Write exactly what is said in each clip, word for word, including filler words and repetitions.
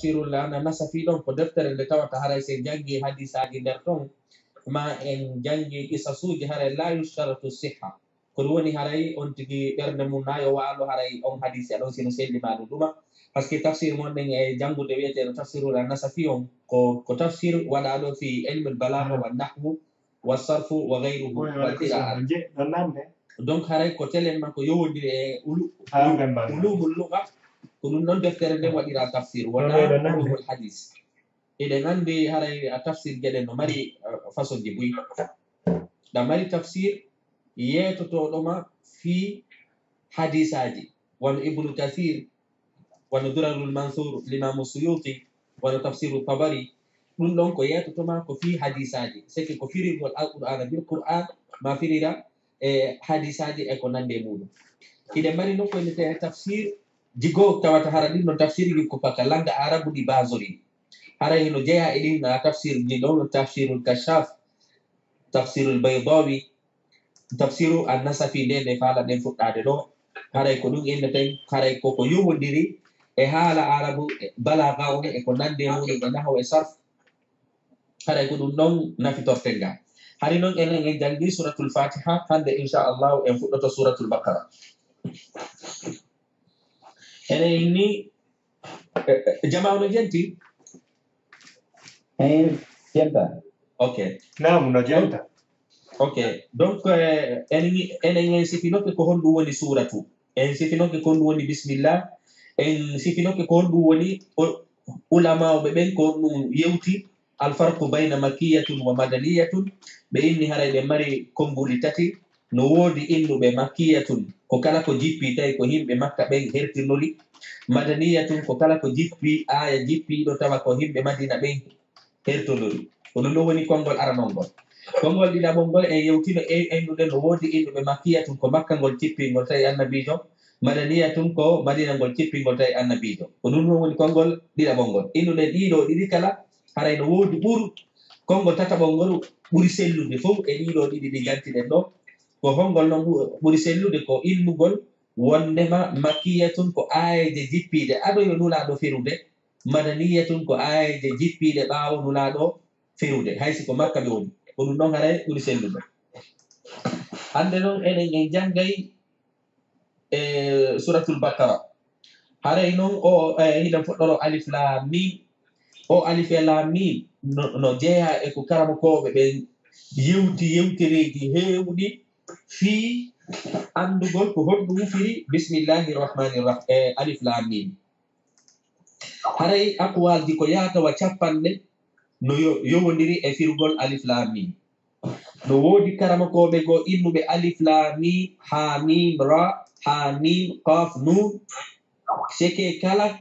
Tafsirul Nasafi ɗon ko deftere nde tawata haray si en janngi hadisaaji nder ton, ma en janngi qisasuuji, haray la yushtaratu sihha. Ko ɗum woni haray on tigi ɓernde mum na yo waalo haray on hadisi aɗon sino selli ma ɗum ɗuma. Parce que tafsir mon ɗen e janngude wiyeteeɗo Tafsirul Nasafi on ko, ko tafsir waɗaaɗo fi ilmul balagha wa nahwu wa sarfu wa ghayruhu wa qira'a. Donc haray ko telen makko yowondiri e ulu-, ulumul lugha. Ko ɗum ɗon deftere nden waɗira tafsir, wona ulumul hadis. Eɗen anndi haray a tafsir geɗe no mari, eh, façon ji buy. Ɗa mari tafsir yeetotooɗo ma fii hadisaaji, wano Ibnu Kathir, wano Durarul Mansur, Limamu Suyuti, wano Tafsiru Tabari. Ɗum ɗon ko yeetoto ma ko fii hadisaaji. C'est que ko firirgol Alqur'aana bil Qur'aan, ma firira e hadisaaji e ko nandi e muɗum. Hiɗen mari nokku ene tawee tafsir jigo tawata hara ɗin ɗon tafsirji ko faka langa Arabu ɗi basori. Haray hino jeyaa e ɗin, ah, tafsirji ɗon, Tafsirul Kashaf, Tafsirul Baydawi, Tafsiru An-Nasafi nde nde faala ɗen fuɗɗaade ɗo. Haray ko ɗum inneten, haray koko yowondiri e haala Arabu, e balaaga on, e ko nandi e muɗum, e nahaw e sarf. Haray ko ɗum ɗon nafitorten ga. Hari non enen en janngi Suratul Fatiha, hannde inchallahu en fuɗɗoto Suratul Baqara. Enen inni, eh, eh, jamaa no jenti? Eey, jenta. Ok. Naam, no jenta. Ok. Donc, eh, enen, enen en sifinoke ko honɗum woni suuratu. En sifinoke ko honɗum woni bismillah. En sifinoke ko honɗum woni o-, ulamaaɓe ɓen ko honɗum yewti. Alfarqu bayna makkiyatun wa madaniyatun. Ɓe inni haray ɓe mari konnguli tati. No woodi innuɓe makkiyatun, ko kala ko jippi tawi ko yimɓe Makka ɓen hertinori. Madaniyatun, ko kala ko jippi, aaya jippiiɗo tawa ko yimɓe Madina ɓen hertonori. Ko ɗum ɗon woni konngol aranol ngol. Konngol ɗiɗaɓol ngol en yewtino e innude no woodi innuɓe makkiyatun, ko Makka ngol jippingol tawi annabiijo. Madaniyatun, ko Madina ngol jippingol tawi annabiijo. Ko ɗum ɗon woni konngol ɗiɗaɓol ngol. Innude ɗiɗo ɗiɗi kala, haray no woodi ɓur-, konngol tataɓol ngol ɓuri sellude fof e ɗiɗo ɗiɗi ɗi jantiɗen ɗo. Ko honngol non ɓu-, ɓuri sellude? Ko innugol wonndema makkiyatun ko aayeeje jippiiɗe ado yo Nulaaɗo firude, madaniyatun ko aayeeje jippiiɗe ɓaawo Nulaaɗo firude, hay si ko Makka ɓe woni. Ko ɗum ɗon haray ɓuri sellude. Hannde non enen en janngay e Suratul Baqara. Haray non o, e, hiɗen fuɗɗoro Alif Laam Miim. O Alif e Laam Miim no, no jeyaa e ko karamokooɓe ɓen yewti yewtereeji heewɗi fii anndugol ko honɗum firi Bismillahir Rahmanir Rah-, e, Alif Laam Miim. Haray aqwaalji ko yaata wa cappanɗe no yo-, yowondiri e firugol Alif Laam Miim. No woodi karamokooɓe goo innuɓe Alif Laam Miim, Haa Miim Ra, Haa Miim Qaaf Nuun. Seke kala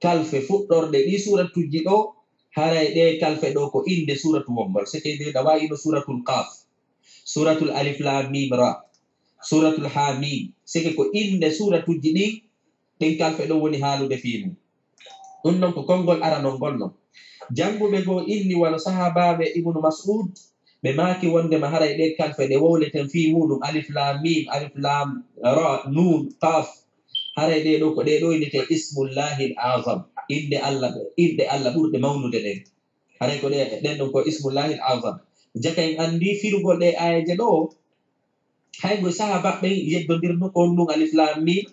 kalfe fuɗɗorɗe ɗii suuratuuji ɗoo, haray ɗee kalfe ɗoo ko innde suuratu wonngol. Seke nde ɗa wayi no Suuratul Qaaf, Suuratul Alif Laam Miim Ra, Suuratul Haa Miim. Seke ko innde suuratuuji ɗin, ɗin kalfe ɗon woni haalude fii mum. Ɗum non ko konngol aranol ngol non. Jannguɓe goo inni wano sahaabaaɓe Ibnu Mas'ud, ɓe maaki wonndema haray ɗee kalfe ɗe wowleten fii muɗum, Alif Laam Miim, Alif Laam Ra, Nuun, Qaaf, haray ɗee ɗoo ko ɗee ɗoo innetee Ismullahil Azam, innde Allah, inɗe Allah ɓurɗe mawnude ɗen. Haray ko ɗee, ɗen ɗon ko Ismullahil Azam. Jaka en anndi firugol ɗee aayeeje ɗoo, hay ngoy sahaabaaɓe ɓen yeddondirno ko honɗum Alif Laam Miim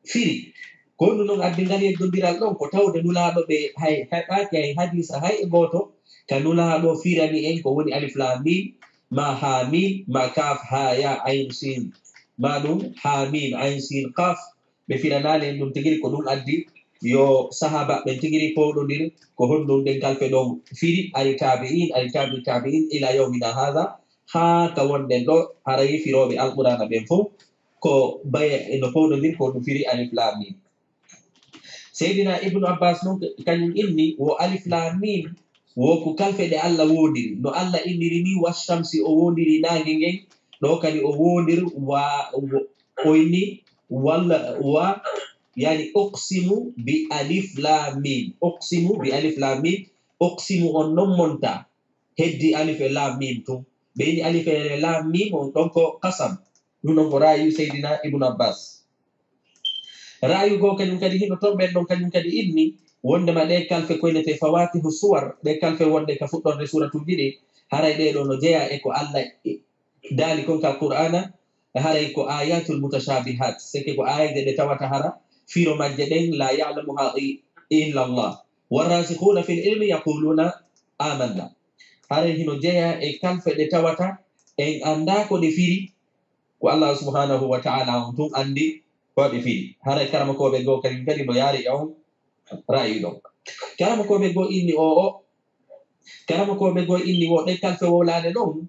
firi. Ko honɗum non addi ngal yeddondiral ɗon? Ko tawde Nulaaɗo ɓe hay heɓaaki hay hadiisa hay e gooto ka Nulaaɗo firani en ko woni Alif Laam Miim, ma Haa Miim, ma Kaaf Haa Yaa Ayn Siin, ma ɗum Haa Miim Ayn Siin Qaaf. Ɓe firanaali en ɗum tigiri, ko ɗum addi yo sahaabaaɓe ɓen tigiri pawɗondir ko honɗum ɗen kalfe ɗon firi, ari taabi'iin, ari taabi taabi'iin, ila yawmina haada, haa ka wonɗen ɗo, haray firooɓe Alqur'aana ɓen fof ko baye no pawɗondir ko ɗum firi Alif Laam Miim. Seydina Ibnu Abbaas non kañum inni wo Alif Laam Miim, wo ko kalfe ɗe Allah woondiri. No Allah inniri ni, wa shamsi, o woondiri naange ngen, ɗo kadi o woondir wa, wo, o inni walla wa, yani, uqsimu bi Alif Laam Miim, uqsimu bi Alif Laam Miim, uqsimu on non monta, heddi Alif e Laam Miim tun. Ɓe inni Alif e Laam Miim on ɗon ko qasam. Ɗum ɗon ko ra'ayu Seydina Ibnu Abbaas. Ra'ayu goo kañum kadi hino ton ɓen ɗon kañum kadi inni, wondema ɗe kalfe koynete fawatihu suwar, ɗe kalfe wonɗe ka fuɗɗorde suratuji ɗi, haray ɗe ɗo no jeya e ko Allah daali kon ka Qur'ana, haray ko ayatul mutashabihat, seke ko ayaje ɗe tawata hara firo majje ɗen la ya'lamuha i-, illa Allah. Warrasikhuna fil ilmi yaquluna amanna. Haray hino jeya e kalfe ɗe tawata en anda ko ɗe firi, ko Allah subhanahu wa ta'ala on tun andi ko ɗe firi. Haray karamakooɓe goo kadi, kadi no yaari e on ra'ayi ɗon. Karamakooɓe goo inni o, o, karamakooɓe goo inni wo ɗe kalfe wowlaade ɗon,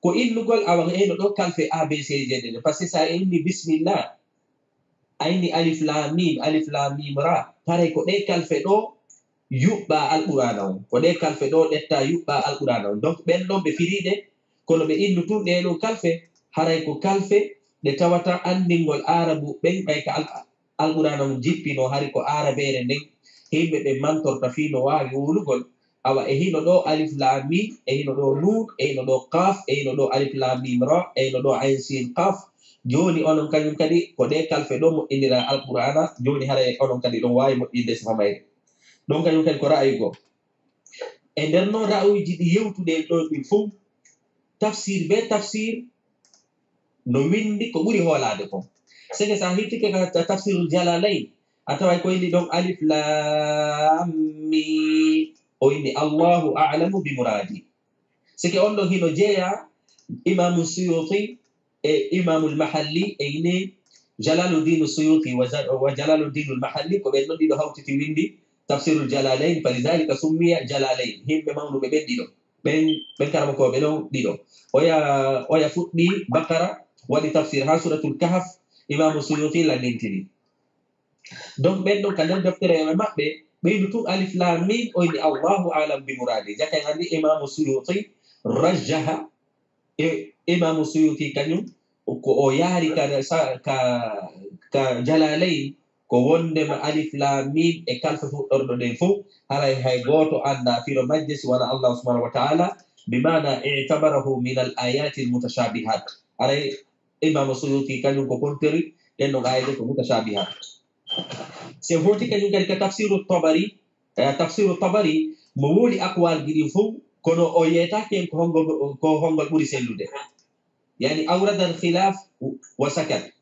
ko innugol awa eno ɗo kalfe A B C D ɗe, parce que sa inni bismillah, a inni alif lam mim, alif lam mim ra, pare ko ɗe kalfe ɗo yuɓɓa Alqur'aana on. Ko ɗe kalfe ɗo ɗetta yuɓɓa Alqur'aana on. Donc, ɓen ɗon ɓe firiiɗe, kono ɓe innu tun ɗee ɗoo kalfe, haray ko kalfe ɗe tawata anndingol Aarabu ɓen, ɓay ka Al-, Alqur'aana on jippino, hari ko Aarabeere nden, yimɓe ɓe mantorta fii no waawi wowlugol. Awa, e hino ɗoo alif lam mim, e hino ɗoo nun, e hino ɗoo qaf, e hino ɗoo alif lam mim ra, e hino ɗoo ayn sin qaf. Jooni onon kañum kadi, ko ɗee kalfe ɗoo moƴƴindiraa Alqur'aana, jooni haray onon kadi ɗon waawi moƴƴinde sifa mayre. Ɗon kañum kadi ko ra'ayi goo. E nder noon ra'ayuuji ɗi yewtuɗen ɗoo ɗin fow, tafsir bee tafsir no winndi ko ɓuri hoolaade kon. Seke sa hittike ka ta-, tafsirul Jalalayn, a taway ko inni ɗon alif lam mim, o inni Allahu a'lamu bi muradi. Seke on ɗon hino jeya Imaamu Suyuti e Imaamul Mahalli e ine Jalaluddin Suyuti wa Ja-, wa Jalaluddinul Mahalli, ko ɓen ɗon ɗiɗo hawtiti winndi Tafsirul Jalalayn, falidhalika summiya Jalalayn, yimɓe mawnuɓe ɓen ɗiɗo. Ɓen, ɓen karamokooɓe ɗon ɗiɗo. Oya, oya fuɗɗi Bakara, waɗi tafsir haa Suratul Kahf, Imaamu Suyuti lanndintini. Donc, ɓen ɗon ka nder deftere maɓɓe, ɓeydu tun alif lam mim, o inni Allahu a'lam bi muradi. Jaka en anndi Imaamu Suyuti rajjaha, e Imaamu Suyuti kañum, ko o yaari ka sa-, ka, ka Jalalayn, ko wondema alif lam mim e kalfe fuɗɗorɗo ɗen fow, haray hay gooto annda firo majje si wona Allah subhanahu wa ta'ala, bi maana i'tabarahu min al ayati al mutashabihat. Haray Imaamu Suyuti kañum ko kontiri ɗen ɗon aayeeje ko mutashabihat. Si en hooti kañum kadi ka Tafsiru Tabari, eh, Tafsiru Tabari, mo wowli aqwalji ɗin fow, kono o yeetaaki en ko hongol, ko hongol ɓuri sellude. Yani, awrada al khilaf wa sakat.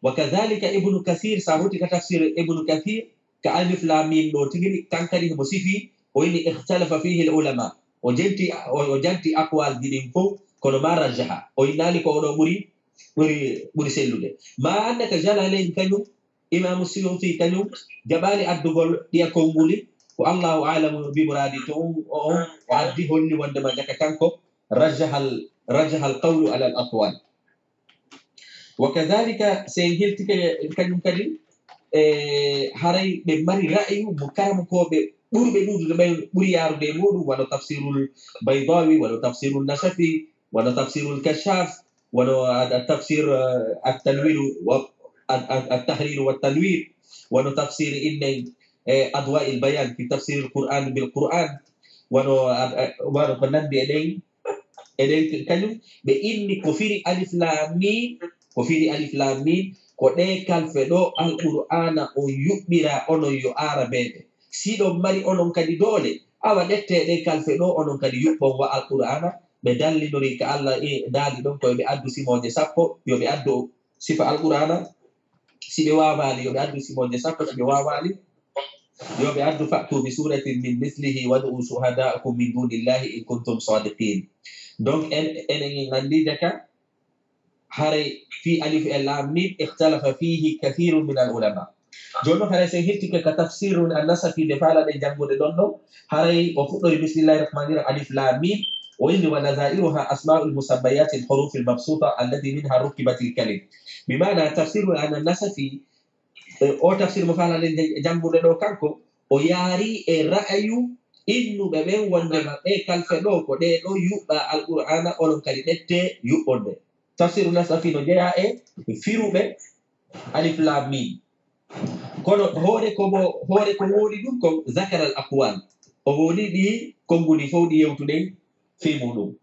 Wa kadhalika Ibnu Kathir, sa hooti ka tafsir Ibnu Kathir, ka alif lam mim ɗo tigiri, kan kadi himo sifi, o inni ikhtalafa fihi al ulama. O jenti, o, o janti aqwalji ɗin fow, kono ma rajjaha. O innaali ko o ɗo ɓuri, ɓuri, ɓuri sellude. Ma annda ka Jalalayn kañum, Imaamu Suyuti kañum jaɓaali addugol ɗiya konnguli, ko Allahu a'lamu bi muradi to on, o, on, o addi holli wondema jaka kanko, rajjahal, rajjahal qawlu ala al aqwal. Wa kadhalika, si en hiltike kañum kadi, e, haray ɓe mari ra'ayu mo karamokooɓe ɓurɓe ɗuuɗude ɓen ɓuri yaarude e muɗum, wano Tafsirul Baydawi, wano Tafsirul Nasafi, wano Tafsirul Kashaf, wano a, a, Tafsir, eh, At-Tanwir wa, a, a, At-Tahrir wa Tanwir, wano Tafsir innen, eh, Adwa'il Bayan fi Tafsir Al-Qur'an bil Qur'an, wano a, a, wano ko nandi e ɗen, e ɗen kañum, ɓe inni ko firi alif lam mim, ko firi alif lam mim, ko ɗe kalfe ɗo Alqur'aana on yuɓɓira onon yo Aarabeeɓe. Si ɗon mari onon kadi doole, awa ɗette ɗe kalfe ɗo onon kadi yuɓɓon wa Alqur'aana. Ɓe dallinori ka Allah e daali ɗon ko yo ɓe addu simooje sappo, yo ɓe addu sifa Alqur'aana. Si ɓe waawaali, yo ɓe addu simooje sappo, si ɓe waawaali, yo ɓe addu fa'tu bi suratin min mislihi wad'u shuhada'akum min dunillahi in kuntum sadiqin. Donc, en, enen en anndi jaka, haray fii alif e laam miim ikhtalafa fiihi kathiirun minal ulamaa. Jooni non, haray si en hirtike ka tafsiru An-Nasafi nde faalaɗen janngude ɗon ɗon, haray o fuɗɗori bismillahir rahmanir rahim, alif laam miim, o inni, "Wa nadhairuha asma'ul musammayatil hurufil mabsuta allati minha rukkibatil kalim." Bi maana tafsiru An-Nasafi, eh, o tafsir mo faalaɗen janngude ɗo kanko, o yaari e ra'ayu innuɓe ɓen wondema ɓe kalfe ɗo ko ɗe ɗo yuɓɓa Alqur'aana, onon kadi ɗette yuɓɓonde. Tafsiru Nasafi no jeyaa e firuɓe alif laam miim. Kono hoore ko mo, hoore ko woni ɗum kon, zakaral aqwal. O woni ɗi konnguli fow ɗi yewtuɗen fii muɗum.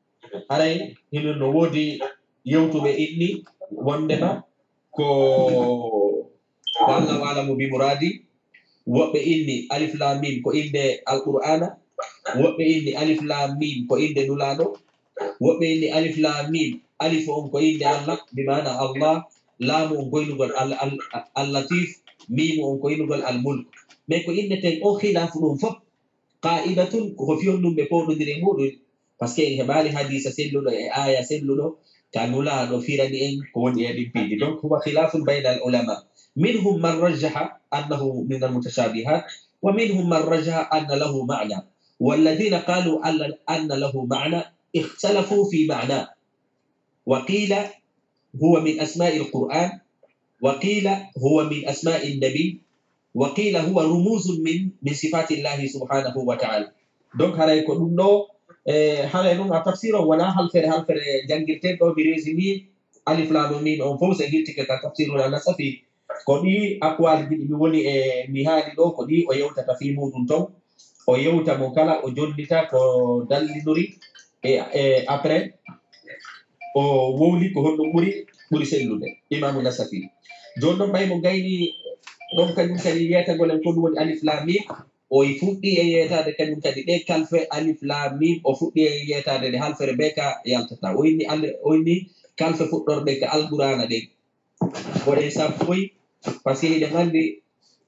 Haray hino no woodi yewtuɓe inni wondema ko, ko Allahu a'lamu bi muradi, Woɓɓe inni alif lam mim ko innde Alqur'aana, woɓɓe inni alif lam mim ko innde Nulaaɗo, woɓɓe inni alif lam mim, alif on ko innde Allah, bi maana Allah, laamu on goynugol al, al, al Latif, miimu on goynugol al mulk. Mais ko inneten on khilaafu ɗum fof, qaa'idatun ko ko fiyon ɗum ɓe pooɗondiri e muɗum. Parce que en heɓaali hadiisa selluɗo e aaya selluɗo ka Nulaaɗo firani en ko woni e ɗin piiji. Donc, huwa khilafun bayna al ulama. Minhum man rajjaha annahu min al mutashabihat, wa minhum man rajjaha anna lahu ma'na. Walladhina qalu anna, anna lahu ma'na, ikhtalafu fi ma'na. Wa qila huwa min asma'i al Qur'an, wa qila huwa min asma'i an-nabi, wa qila huwa rumuzun min, min sifati Allahi subhanahu wa ta'ala. Donc, haray ko ɗum ɗo, e, haray noon a tafsir on wona halfere, halfere janngirten ɗo, mi résumé alif lam mim on fof, so hirtike ka tafsirul Nasafi. Ko ɗi aqwalji ɗi mi woni e, mi haali ɗo, ko ɗi o yewtata fii muɗum ton. O yewta mo kala, o jonnita ko dallinori, e, e après, o wowli ko honɗum ɓuri, ɓuri sellude, Imaamu Nasafi. Jooni noon, ɓay mo gayni ɗon kañum kadi yeetagol en ko ɗum woni alif lam mim, o fuɗɗi e yeetaade kañum kadi ɗe kalfe alif lam mim, o fuɗɗi e yeetaade ɗe halfere bee ka yaltata. O inni al-, o inni kalfe fuɗɗorɗe ka Alqur'aana ɗen. Ko ɗen sappoy, parce que hiɗen anndi,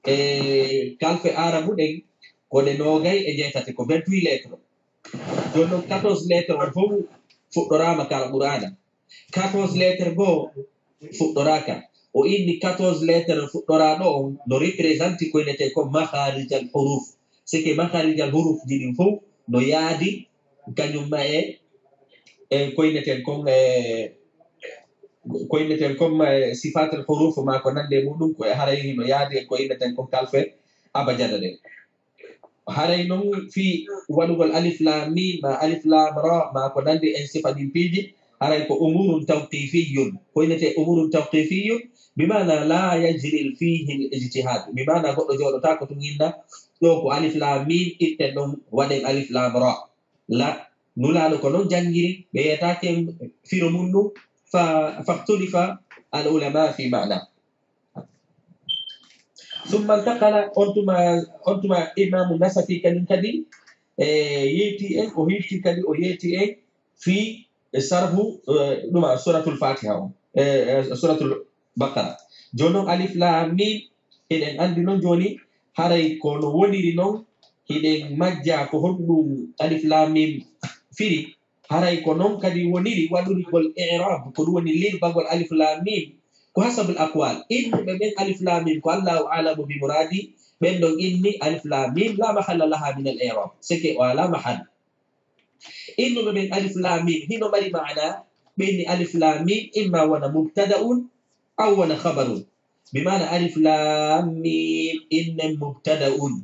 e, kalfe Aarabu ɗen, ko ɗe noogay e jeetati, ko vingt-huit lettres. Jooni noon, quatorze lettres on fof fuɗɗoraama ka Alqur'aana. Quatorze lettres goo fuɗɗoraaka. O inni quatorze lettres fuɗɗoraaɗo on no représenté ko innetee ko makharijal huruf. C'est que makharijal huruf ji ɗin fof no yaadi, kañum ma e, e ko inneten kon, e, ko inneten kon, e, sifatul huruf ma ko nande muɗum, ko e haray hino yaadi e ko inneten kon kalfe abajada ɗen. Haray noon fii waɗugol alif lam mim, ma alif lam ra, ma ko nandi en sifa ɗin piiji, haray ko umurun tawqifiyun. Ko innete umurun tawqifiyun, bi maana la yajri fihi al ijtihad. Bi maana goɗɗo jooɗotaako tun inna, ɗo ko alif lam mim, itten ɗon waɗen alif lam ra. La, Nulaaɗo ko noon janngiri, ɓe yeetaaki en firo mum ɗum, fa, fakhtulifa al ulama fi maana. Summa intaqala, on tuma, on tuma Imaamu Nasafi kañum kadi, e, yeeti en, o hirti kadi, o yeeti en fii, e, sarhu, e, ɗuma Suratul Fatiha on, e, e, Suratul Baqara. Jooni noon, alif lam mim, hiɗen anndi noon jooni, haray ko no woniri noon, hiɗen majja ko honɗum alif lam mim firi, haray ko noon kadi woniri waɗirgol i'rab, ko ɗum woni lirbagol alif lam mim, ko hasabul aqwal. Innuɓe ɓen alif lam mim ko Allahu a'lamu bi muradi, ɓen ɗon inni alif lam mim la mahalla laha min al i'rab. C'est que o alaa mahal. Innuɓe ɓen alif lam mim hino mari maana, ɓe inni alif lam mim imma wona mubtada'un aw wona khabarun. Bi maana alif lam mim innen mubtada'un.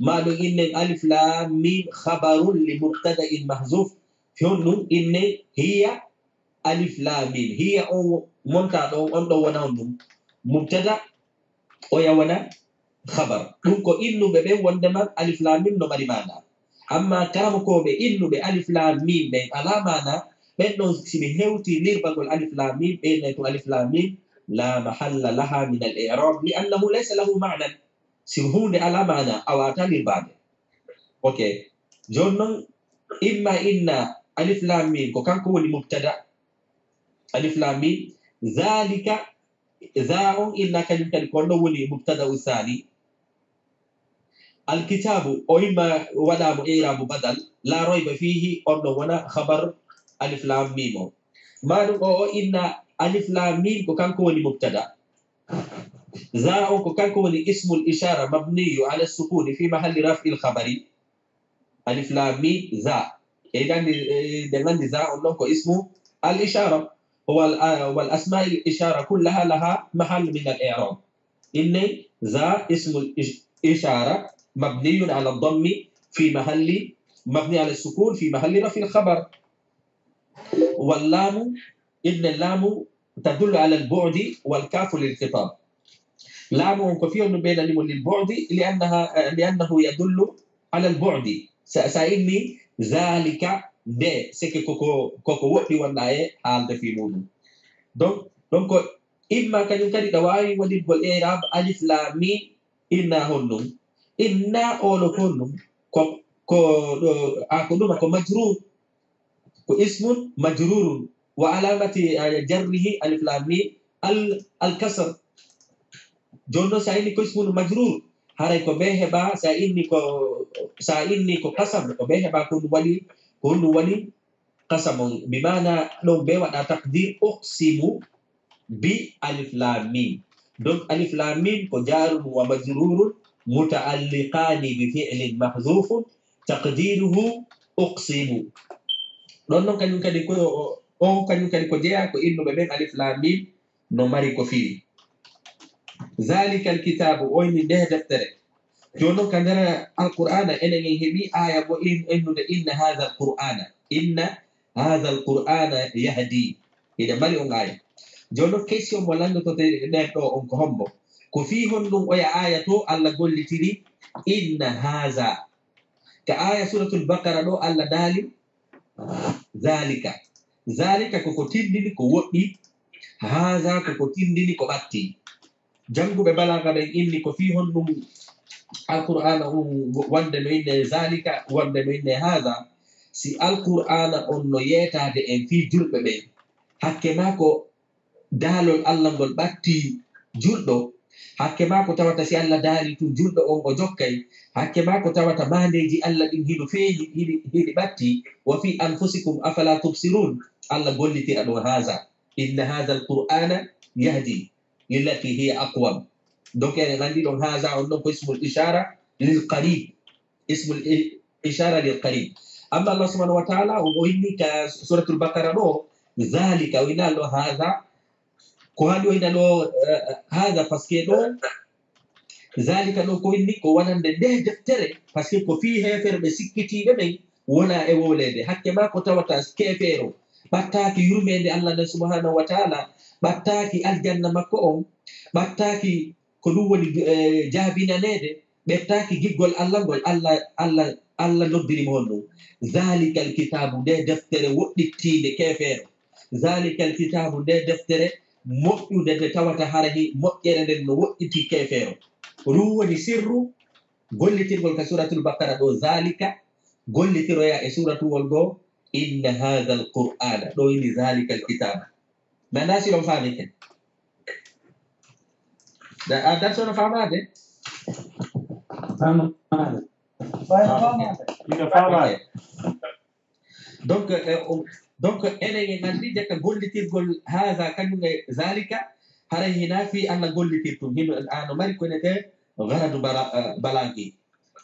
Ma ɗum innen alif lam mim khabarun li mubtada'in mahzuf. Fi honɗum inne hiya alif lam mim. Hiya on wo-, monta ɗon, on ɗon wona on ɗum. Mubtada, oya wona khabar. Ɗum ko innuɓe ɓen wondema alif lam mim no mari maana. Amma karamokooɓe innuɓe alif lam mim ɓen alaa maana, ɓen ɗon si ɓe hewti lirbagol alif lam mim, ɓe innay ko alif lam mim la mahalla laha min al i'rab li annahu laysa lahu ma'nan. Si huunde alaa maana, a waawataa lirbaade. Ok. Jooni noon, imma inna alif lam mim ko kanko woni mubtada. Alif lam mim, zalika, za on inna kañum kadi ko on ɗon woni mubtada u sani. Alkitabu, o imma waɗaamo i'rabu badal, la rayba fihi, on ɗon wona khabar alif lam mim o. Ma ɗum o, o inna alif lam mim ko kanko woni mubtada. Za on ko kanko woni ismul ishara mabniyu ala sukuni fi mahalli raf'il khabari. Alif lam mim za. E ɗen anndi, e ɗen anndi za on ɗon ko ismu al ishara. Wal, a, wal asma'il ishara kullaha laha mahall min al i'rab. Inne za ismul ish-, ishara mabniyun ala dhammi fi mahalli, mabni ala sukun fi mahalli raf'il khabar. Wal lamu, inne lamu tadullu ala al bu'di wal kafu lil khitab. Laamu on ko fiyon ɗum ɓeydani mo lil bu'di li annaha, li annahu yadullu ala al bu'di. Sa, sa inni zalika, nde, c'est que koko, koko woɗɗi wonɗa e haalde fii muɗum. Donc, donc, imma kañum kadi ɗa waawi waɗirgol i'rab alif lam mim Inna honɗum? Inna oɗo ko honɗum? Ko, ko, ɗo, a, ko ɗuma ko majrur. Ko ismun majrurun. Wa alamati, a, jarrihi alif lam mim al, al kasr. Jooni noon, so a inni ko ismun majrur, haray ko ɓe heɓa, so a inni ko, so a inni ko qasam, ko ɓe heɓa ko honɗum waɗi, ko honɗum waɗi qasam on. Bi maana ɗon ɓe waɗa taqdir uqsimu bi alif lam mim. Donc alif lam mim ko jarun wa majrurun muta'alliqani bi fi'lin mahdhufun taqdiruhu uqsimu. Ɗon noon kañum kadi ko, o, o, kañum kadi ko jeyaa ko innuɓe ɓen alif lam mim no mari ko firi. Zalika alkitabu, o inni nde deftere. Jooni noon ka nder Alqur'aana enen en heɓi aaya goo in, innude inna hadha alqur'ana, inna hadha alqur'ana yahdi. Hiɗa mari on aaya. Jooni noon question mo lanndotoɗen ɗo on ko hombo? Ko fii honɗum oya aaya to Allah gollitiri inna hadha? Ka aaya Suratul Baqara ɗo Allah daali zalika. Zalika ko ko tindini ko woɗɗi, hadha ko ko tindini ko ɓatti. Jannguɓe balaaga ɓen inni ko fii honɗum Alqur'aana on wonde no inne zalika, wonde no inne hadha. Si Alqur'aana on no yeetaade en fii julɓe ɓen, hakke maa ko daalol Allah ngol ɓatti julɗo, hakke maa ko tawata si Allah daali tun julɗo on o jokkay, hakke maa ko tawata maandeeji Allah ɗin hino feeñi, hiɗi, hiɗi ɓatti, wa fi anfusikum afala tubsirun, Allah gollitira ɗon haza, inna haza alqur'ana yahdi lillati hiya aqwam. Donc, eɗen anndi ɗon haza on ɗon ko ismul ishara lil qarib. Ismul i-, ishara lil qarib. Amma Allah subhanahu wa ta'ala, o, o inni ka Suratul Baqara ɗo, zalika, o innaali ɗo haza. Ko haɗi o inna ɗo, eh, haza, parce que ɗo, zalika ɗo ko inni ko wonande nde deftere, parce que ko fii heeferɓe sikkitiiɓe ɓen wona e wowleede. Hakke maa ko tawata keefeero, ɓattaaki yurmeende Allah nden subhanahu wa ta'ala, ɓattaaki aljanna makko on, ɓattaaki ko ɗum woni, eh, jaabinaneede, ɓettaaki giggol Allah ngol, Allah, Allah, Allah noddiri mo honɗum. Zalikal kitaabu, nde deftere woɗɗittiinde keefeero. Zalikal kitaabu, nde deftere moƴƴunde, nde tawata hara hi moƴƴere nden no woɗɗiti keefeero. Ɗum woni sirru gollitirgol ka Suratul Baqara ɗo, zalika, gollitiroya e suratuwol goo, inna hadha alqur'ana, ɗo ini zalikal kitaabu. Mi anndaa si ɗon faami ken. Da, a darso no faamaade? Faamaade. Ah, ok. Ina faamaade. Ok. Donc, eh, o, donc, enen en anndi jaka gollitirgol haza kañum e zalika, haray hina fii Allah gollitirtum. Hino, ano mari ko ene ɓe gharadu bala-, eh, balagi.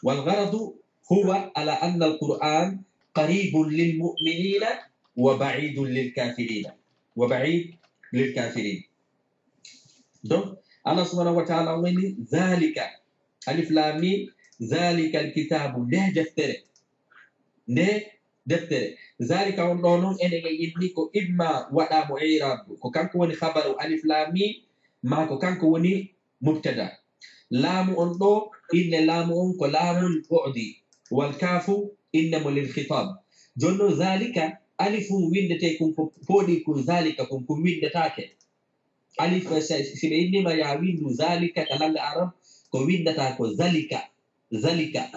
Wal gharadu huwa ala anna al-Qur'an qaribun lil mu'minina wa ba'idun lil kafirina. Wa ba'id lil kafirin. Donc, Allah subhanahu wa ta'ala woni zalika, alif lam mim, zalika al-kitabu, nde deftere. Nde deftere. Zalika on ɗo non, enen en inni ko imma waɗa mo i'rab, ko kanko woni khabaru alif lam mim, ma ko kanko woni mubtada. Laamu on ɗo, inne laamu on ko laamul bu'di, wal kaafu inne mo lil khitab. Jooni non zalika, alifun windete kun ko pooɗi kun, zalika kun, kun windetaake. Alif, eh, si, si ɓe innima ya windu zalika ka lannga Arab, ko windata ko zalika, zalika.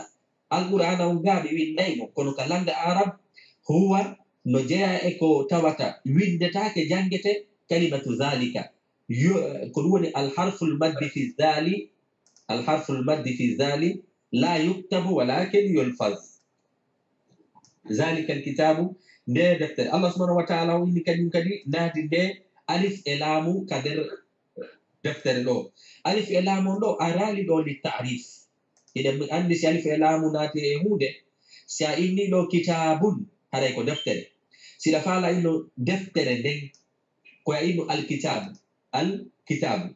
Alqur'aana on gaa ɓe winday mo, kono ka lannga Arab, huwa no jeyaa e ko tawata windetaake, janngete kalimatu zalika. Yo, ko ɗum woni alharful maddi fi zali, alharful maddi fi zali, la yuktabu walakin yulfaz. Zalika alkitabu, nde deftere. Allah subhanahu wa ta'ala o inni kañum kadi naati nde alif e laamu ka nder deftere ɗo. Alif e laamu on ɗo araali ɗo li ta'rif. Hiɗen anndi si alif e laamu naati e huunde, si a inni ɗo kitabun, haray ko deftere. Si ɗa faala inno deftere nden, ko a inno alkitabu, alkitabu.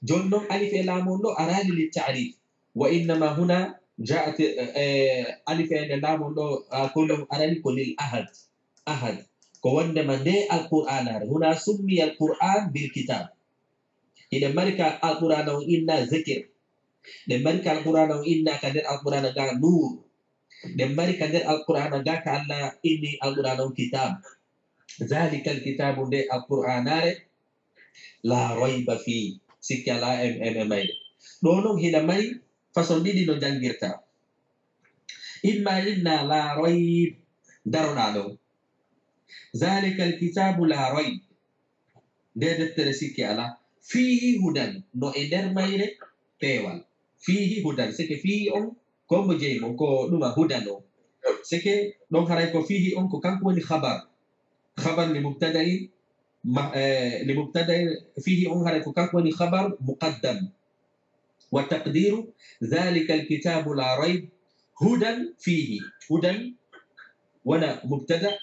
Jooni non alif e laamu on ɗo araali li ta'rif. Wa innama huna ja'at, eh, alif e nde laamu on ɗo, ah, ko ɗum araali ko lil ahad. Ahad. Ko wondema nde alqur'aanaare. Huna summiya alqur'an bil kitab. Hiɗen mari ka alqur'aana on inna zikir. Ɗen mari ka alqur'aana on inna ka nder alqur'aana ga nuur. Ɗen mari ka nder alqur'aana ga ka Allah inni alqur'aana on kitab. Zalika alkitabu, nde alqur'aanaare, la rayba fi, sikke alaa em, em, e mayre. Ɗo non hina mari Façon ɗiɗi no janngirta. Imma inna la rayb, daroɗaa ɗon. Zalikal kitabu la rayb. Nde deftere sikke alaa. Fihi hudan, no e nder mayre peewal. Fihi hudan, seke fihi on, ko mbo jeyi mon, ko ɗuma hudan o. Seke ɗon haray ko fihi on, ko kanko woni khabar. Khabar li mubtada'in, ma-, eh, li mubtada'in, fihi on haray ko kanko woni khabar muqaddam. Wa taqdiru, zalikal kitabu la rayb, hudan fihi. Hudan wona mubtada,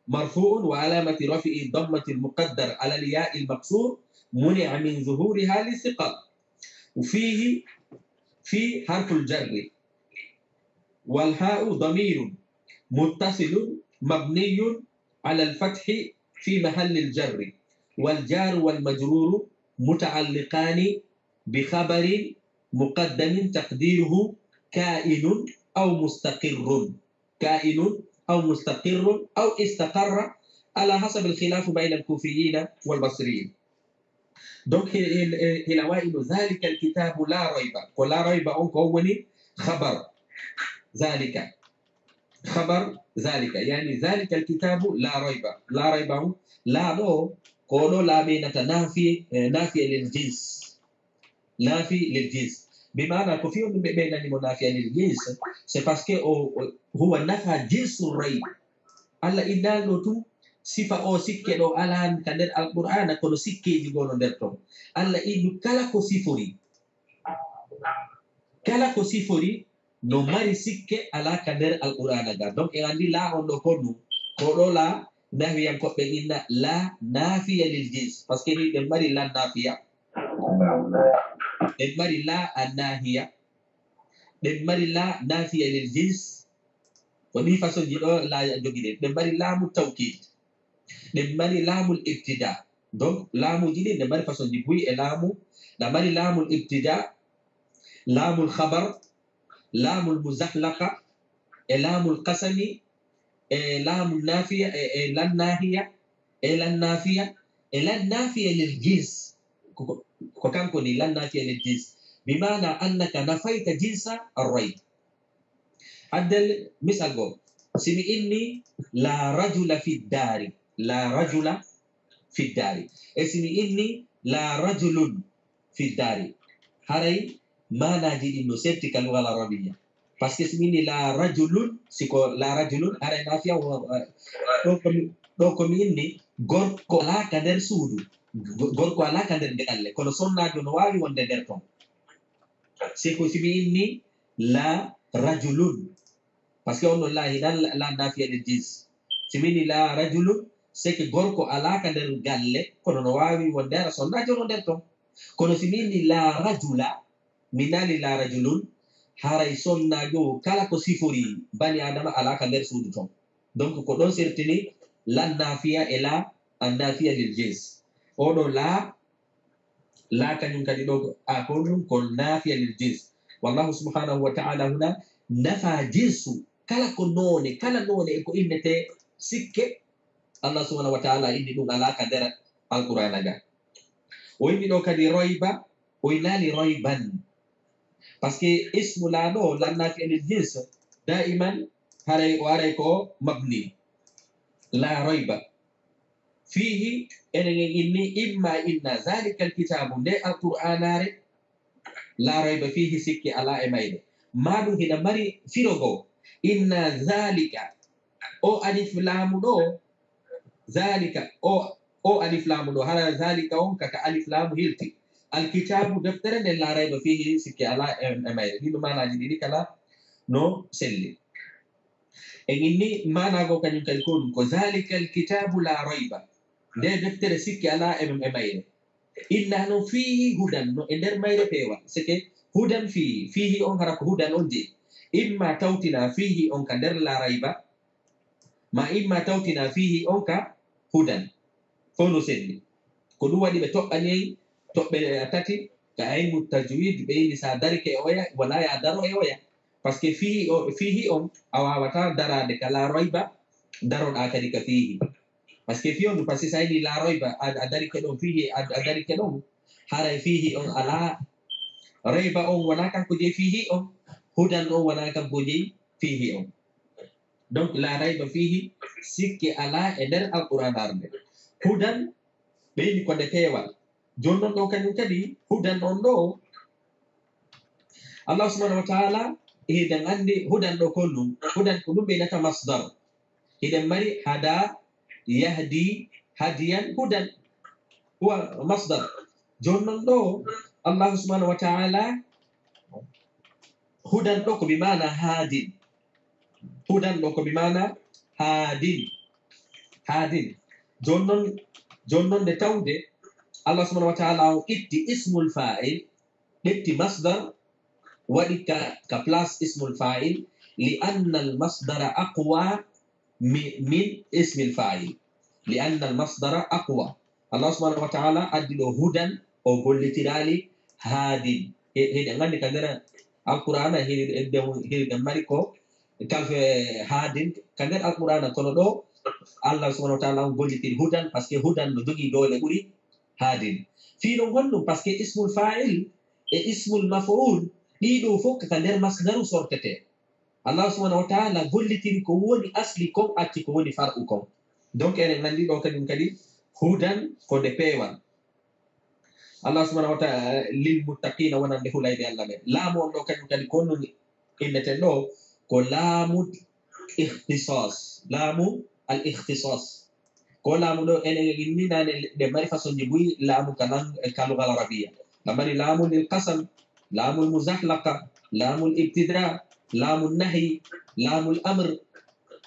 مرفوع وعلامة رفعه ضمة مقدر على الياء المكسور منع من ظهورها للثقل. وفيه، في حرف الجر والهاء ضمير متصل مبني على الفتح في محل الجر والجار والمجرور متعلقان بخبر مقدم تقديره كائن أو مستقر. كائن أو مستقر أو استقر على حسب الخلاف بين الكوفيين والبصريين. Donc, hila wa'ino zalikal kitabu la rayba. Ko la rayba on ko woni khabar zalika. Khabar zalika. Yani zalikal kitabu la rayba. La rayba on, la ɗo, ko ɗo la ɓeynata nafi, eh, nafiya lil jins. Nafi lil jins. Bi maana ko fiyo ɗum ɓe ɓeynani mo nafiya lil jins, c'est parce que o, o, huwa nafa jinsu rayb. Allah innalno tun sifa o sikke ɗo alaa ka nder Alqur'aana, kono sikkeeji goo no nder ton. Allah innu kala ko sifori. Kala ko sifori no mari sikke alaa ka nder Alqur'aana ga. Donc, en anndi la on ɗo ko ɗum. Ko ɗo la, nahwiyankooɓe inna la nafiya lil jins. Parce que ni ɓe mari la nafiya. Ɓe mari la annahiya. Ɓe mari la nafiya lil jins. Ko ni façon ji ɗo la jogi ɗen. Ɓe mari laamu tawkid. Ɓe mari laamul ibtida. Donc, laamuji ɗin ne mari façon ji buy e laamu. Na mari laamul ibtida, laamul khabar, laamul muzahlaqa, e laamul qasami, e laamul nafiya, e, e lan nahiya, e lan nafiya, e lan nafiya lil jins. Ko, ko, ko kanko ni lan nafiya lil jins. Bi maana annaka nafayta jinsa arrayb. Addel misal goo. Si mi inni la rajula fi dari, la rajula fi dari. E si mi inni la rajulun fi dari. Haray maanaaji ɗin no serti ka lugal arabiya. Parce que si mi inni la rajulun, si ko la rajulun, haray nafiya o, eh, ɗo ko mi, ɗo ko mi inni gorko alaa ka nder suudu. Go-, gorko alaa ka nder galle. Kono sonnaajo no waawi wonde nder ton. Si ko si mi inni la rajulun. Parce que on ɗon la hinan la, la nafiya lil jins. Si mi inni la rajulun, c'est que gorko alaa ka nder galle, kono no waawi wonde hara sonnaajo no nder ton. Kono si mi inni la rajula, mi naali la rajulun, haray sonnaajo kala ko sifori bani Adama alaa ka nder suudu ton. Donc, ko ɗon sertini lan nafiya e la an nafiya lil jins. Oɗo la, la kañum kadi ɗo, a ko ɗum ko nafiya lil jins. Wallahu subhanahu wa ta'ala huna nafa jinsu, kala ko noone, kala noone e ko innete sikke, Allah subhanahu wa ta'ala inni ɗum alaa ka nder Alqur'aana ga. O inni ɗo kadi rayba, o innaali rayban. Parce que ismu la ɗo, lan nafiya lil jins, daiman haray o aray ko mabni. La rayba. Fihi, enen en inni, imma inna zalikal kitabu, nde Alqur'aanaare, la rayba fihi, sikke alaa e mayre. Maa ɗum hina mari firo goo. Inna zalika, o alif laamu ɗo, zalika, o, o alif laamu ɗo, hara zalika on kaka alif laamu hilti. Alkitabu, deftere nden, la rayba fihi, sikke alaa e, e mayre. Ɗiɗo maanaaji ɗiɗi kala no selli. En inni maanaa goo kañum kadi ko ɗum, ko zalikal kitabu la rayba. Nde deftere sikke alaa e, e mayre. Inna no fihi hudan, no e nder mayre peewal. Seke hudan fihi, fihi on hara ko hudan on jeyi. Imma tawtina fihi on ka nder la rayba, ma imma tawtina fihi on ka hudan. Fof no selli. Ko ɗum waɗi ɓe toɓɓani en toɓɓe tati, ka ilmu tajwid, ɓe inni sa darike e oya, wala ya daro e oya. Parce que fihi o, fihi on, a wawata darade ka la rayba, daroɗa kadi ka fihi. Parce que fihi on, parce que sa inni la rayba, a, a darike ɗon fihi, a, a darike ɗon, haray fihi on ala, Rayba on wonaa kanko jeyi fiihi on, hudan on wonaa kanko jeyi fiihi on. Donc, la rayba fiihi, sikke alaa e nder Alqur'aanaare nde. Hudan, ɓeyni ko nde peewal. Jooni non ɗo kañum kadi, hudan on ɗo, Allah subhanahu wa ta'ala, hiɗen anndi hudan ɗo ko ɗum. Hudan ko ɗum ɓeynata masdar. Hiɗen mari hada, yahdi, hadiyan, hudan. Huwa masdar. Jooni non ɗo, Allah subhanahu wa ta'ala, hudan ɗo ko bi maana haadin. Hudan ɗo ko bi maana haadin. Haadin. Jooni non, jooni non nde tawde Allah subhanahu wa ta'ala on itti ismul fa'il, ɓetti masdar, waɗi ka, ka place ismul fa'il, li anna al masdara aqwa mi-, min ismil fa'il. Li anna al masdara aqwa. Allah subhanahu wa ta'ala addi ɗo hudan, o gollitiraali haadin. He-, heɗen anndi ka nder Alqur'aana, heɗen, heɗen mari ko kalfe haadin ka nder Alqur'aana, kono ɗo Allah subhanahu wa ta'ala on gollitiri hudan, parce que hudan no jogii doole ɓuri haadin. Fii non honɗum? Parce que ismul fa'il e ismul maf'ul, ɗii ɗoo fof ka nder masdaru sortete. Allah subhanahu wa ta'ala gollitiri ko woni asli kon, acci ko woni far'u kon. Donc, eɗen anndi ɗo kañum kadi, hudan ko nde peewal. Allah subhanahu wa ta'ala, lil muttaqina, wonande hulayɓe Allah ɓen. Laamu on ɗo kañum kadi ko honɗum inneten ɗo? Ko laamu ikhtisas, laamu al ikhtisas. Ko laamu ɗo, enen e inni naane, ɗe mari façon ji buy laamu ka lang-, ka lugal arabiya. Ka mari laamu lil qasam, laamu muzahlaqa, laamu ibtida, laamu nahi, laamu amr.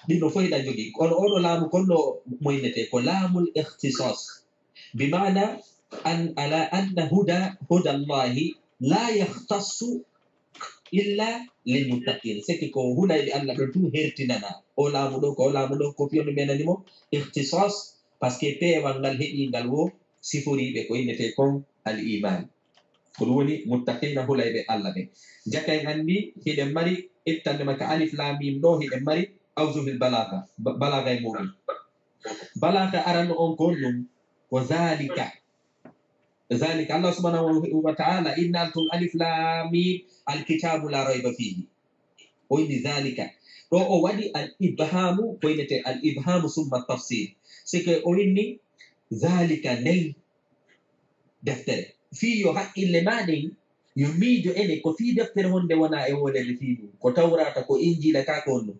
Ɗin ɗo fof hiɗa jogii. Kono oɗo laamu kon no mo innete ko laamul ikhtisas. Bi maana an, ala anna huda, huda Allahi la yakhtassu illa lil muttaqin. C'est que ko hulayɓe Allah ɓen tun hertinana. O laamu ɗo, ko o laamu ɗo, ko fiyonde ɓe nani mo ikhtisas, parce que peewal ngal heɓi ngal wo siforiiɓe ko innete kon al iman. Ko ɗum woni muttaqina, hulayɓe Allah ɓen. Jaka en anndi, hiɗen mari ittande makka alif lam mim ɗo, hiɗen mari awjuhil balaga, ba-, balaga e muɗum. Balaga arano on ko ɗum, ko zalika. Zalika, Allah subhanahu wa ta'ala innal tun alif lam mim, al kitabu la rayba fihi. O inni zalika. Ɗo o waɗi al ibhamu, ko innete al ibhamu summa tafsir. C'est que o inni zalika nden deftere. Fii yo haqqille ma ɗen, yo miijo ene, ko fii deftere honde wona e wolede fii ɗum. Ko Tawrata, ko Injila, ka ko honɗum.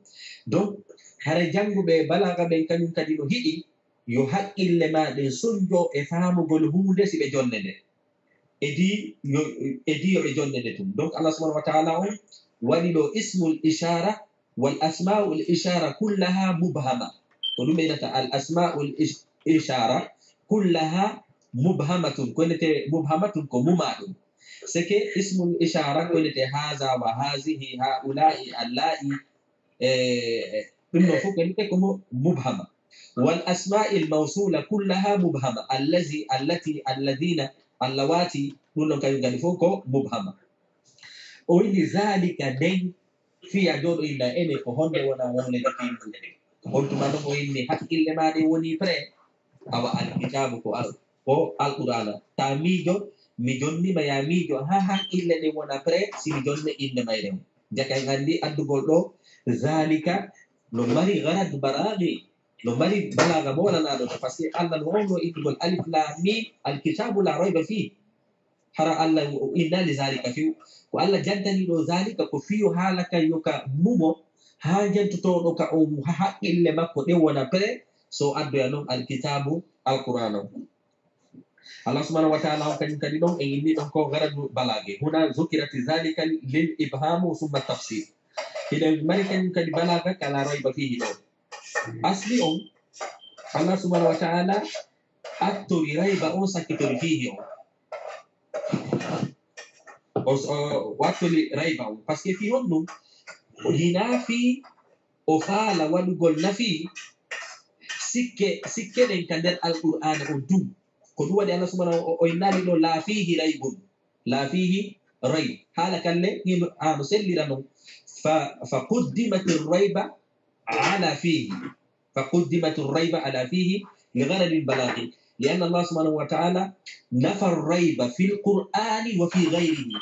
Donc, hara jannguɓe balaga ɓen kañum kadi no hiɗi, yo haqqille ma ɗen sonjo e faamugol huunde si ɓe jonne nde. Edi yo, edi yo ɓe jonne nde tun. Donc, Allah subhanahu wa ta'ala on waɗi ɗo ismul ishara, wal asma'ul ishara kullaha mubhama. Ko ɗum ɓe innata al asma'ul ish-, ishara kullaha mubhamatun. Ko innete mubhamatun ko muma ɗum. C'est que ismul ishara ko innete haza wa hazihi, haula'i, alla'i, e, e, ɗum ɗon fof ko innete ko mu-, mubhama. Wal asma'il mawsula kullaha mubhama. Allazi, allati, alladhina, allawati, ɗum ɗon kañum kadi fof ko mubhama. O inni zalika nden, fiya jooɗo inna ene ko honde wona wonde nde fii ɗum. On tuma ɗon o inni haqqille ma ɗe woni prêt. Awa alkitabu ko al-, ko Alqur'aana. Ta miijo, mi jonni ma ya miijo ha haqqille ɗe wona prêt si mi jonne innde mayre on. Jaka en anndi addugol ɗo zalika no mari garad barani, no mari balaga mo wala naɗo, parce que Allah no on no innugol alif lam mim, alkitabu la rayba fii. Hara Allah o innaali zalika fiw. Ko Allah jantani ɗo zalika ko fiyo haala kan yo ka mumo, haa jantotooɗo ka on ha haqqille makko ɗen wona prêt, so addoya non alkitaabu, Alqur'aana on. Allah subhanahu wa ta'ala on kañum kadi ɗon, en inni ɗon ko garadu balage. Huna zukirati zalika lil ibhamu summa tafsir. Hiɗen mari kañum kadi balaga ka la rayba fihi ɗo. Asli on, Allah subhanahu wa ta'ala attori rayba on, sakkitori fihi on. O, o wattoli rayba on. Parce que fii honɗum? Hinaa fii o faala waɗugol nafi sikke, sikke ɗen ka nder Alqur'aana on tun. Ko ɗum waɗi Allah subhanahu o, o innaali ɗo la fihi raybun. La fihi rayb. Haala kalle, hino, a no sellira non. Fa, fa quddimatir rayba ala fihi. Fa quddimatir rayba ala fihi li gharadin balaghi. Li anna Allah subhanahu wa ta'ala nafa rayba fil Qur'ani wa fi ghayrihi.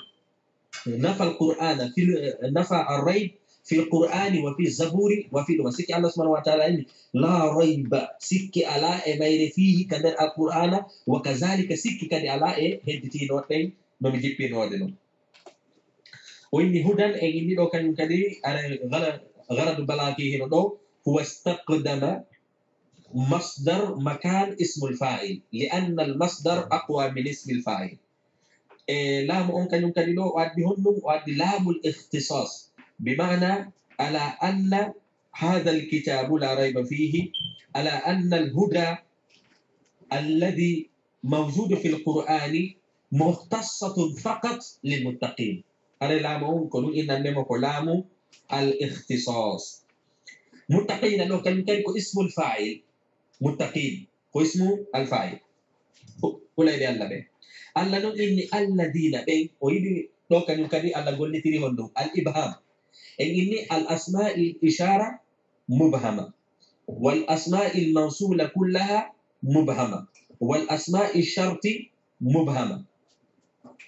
نفى القرآن في ال- نفى الريب في القرآن وفي الزبور وفي الوحي. Sikki Allah subhanahu wa ta'ala inni, "La rayba, sikki alaa e mayre, fiihi, ka nder Alqur'aana, wa kazaalika, sikki kadi alaa e hedditiinooɓe ɓen no mi jippinoode non." O inni hudan, en inni ɗo kañum kadi, ara gara-, garadu balaaki hino ɗo, huwa istaqdama masdar makan ismul fa'il, li anna al masdar aqwa min ismil fa'il. E laamu on kañum kadi ɗo, o addi honɗum? O addi laamul ikhtisas, bi maana ala anna hadha al kitabu la rayba fihi, ala anna al huda alladhi mawjudu fil qur'ani mukhtassatun faqat lil muttaqin. Hare laamu on ko ɗum innande mo ko laamu al ikhtisas. Muttaqina ɗo kañum kadi ko ismul fa'il. Muttaqin ko ismu al fa'il. Ko hulayɓe Allah ɓen. Allah non inni alladina ɓen, o yiɗi ɗo kañum kadi Allah gollitiri honɗum? Al ibham. En inni al asma'il ishara mubhama, wal asma'il mawsula kullaha mubhama, wal asma'i sharti mubhama.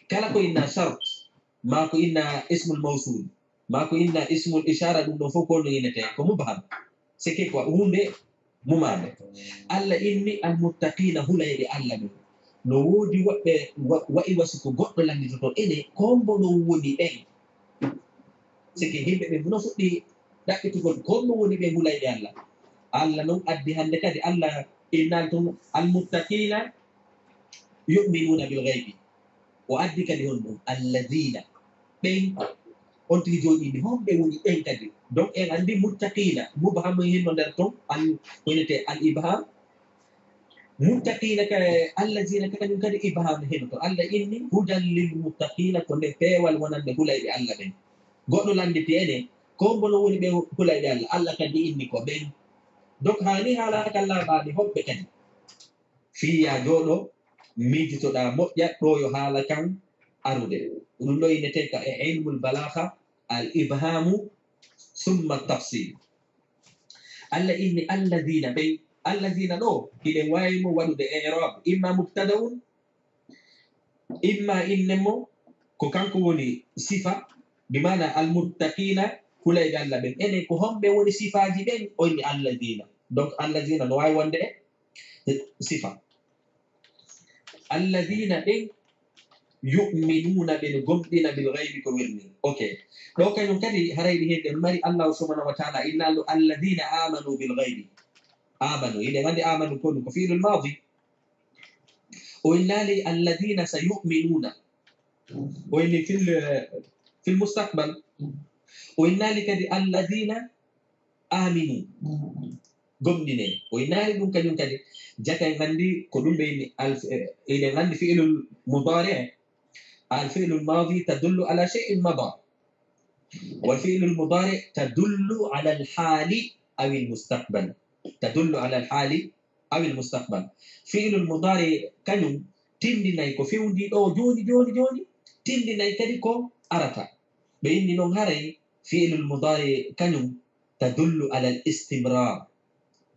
Kala ko inna shart, ma ko inna ismul mawsul, ma ko inna ismul ishara, ɗum ɗon fof ko no innete ko mubham. Seke ko hunde mumaande. Allah inni al muttaqina, hulayɓe Allah ɓen. No woodi woɓɓe wa- wa'i wasi ko goɗɗo lannditoto ene ko mbo non woni ɓen. Seke yimɓe ɓen no fuɗɗi ɗaɓɓitugol ko mbo woni ɓen hulayɓe Allah. Allah non addi hannde kadi, Allah innal tun al muttaqina yu'minuna bil ghaybi. O addi kadi honɗum? Alladina. Ɓen, on tigi jooɗi ni, homɓe woni ɓen kadi? Donc en anndi muttaqina, mubham hino nder ton, al, ko innete al ibham. Muttaqina ka, alladina kañum kadi ibham hino ton. Allah inni hudan lil muttaqina, ko nde peewal wonande hulayɓe Allah ɓen. Goɗɗo lannditi ene, ko mbo no woni ɓe hulayɓe Allah? Allah kadi inni ko ɓen. Donc hani haala kan laaɓaani hoɓɓe kadi. Fii yaa jooɗo, miijitoɗaa moƴƴa ɗo yo haala kan arude. Ɗum ɗo innetee ka e ilmul balaaga al ibhamu summa tafsil. Allah inni alladina ɓen, alladina ɗo, hiɗen waawi mo waɗude i'rab, imma mubtada'un, imma innen mo ko kanko woni sifa, bi maana al muttaqina, hulayɓe Allah ɓen. Enen ko homɓe woni sifaaji ɓen? O inni alladina. Donc alladina no waawi wonde sifa. Alladina ɓen yu'minuna, ɓe no gomɗina, bil ghaybi, ko wirni. Ok. Ɗo kañum kadi haray ɗi heɗen mari, Allah subhanahu wa ta'ala innallo alladina amanu bil ghaybi. Amanu, hiɗen anndi amanu ko ɗum ko fi'lul maadi. O innaali alladina sayu'minuna. O inni fil, fil mustaqbal. O innaali kadi alladina aminu. Gomɗine. O innaali ɗum kañum kadi. Jaka en anndi ko ɗum ɓe inni al, eh, eɗen anndi fi'lul mudari, al fi'lul maadi tadullu ala shay'in mada. Wal fi'lul mudari tadullu ala al hali aw al mustaqbal. Tadullu ala al hali aw al mustaqbal. Fi'lul mudari kañum tindinay ko fewndi ɗo jooni, jooni, jooni, tindinay kadi ko arata. Ɓe inni noon haray fi'lul mudari kañum tadullu ala al istimrar.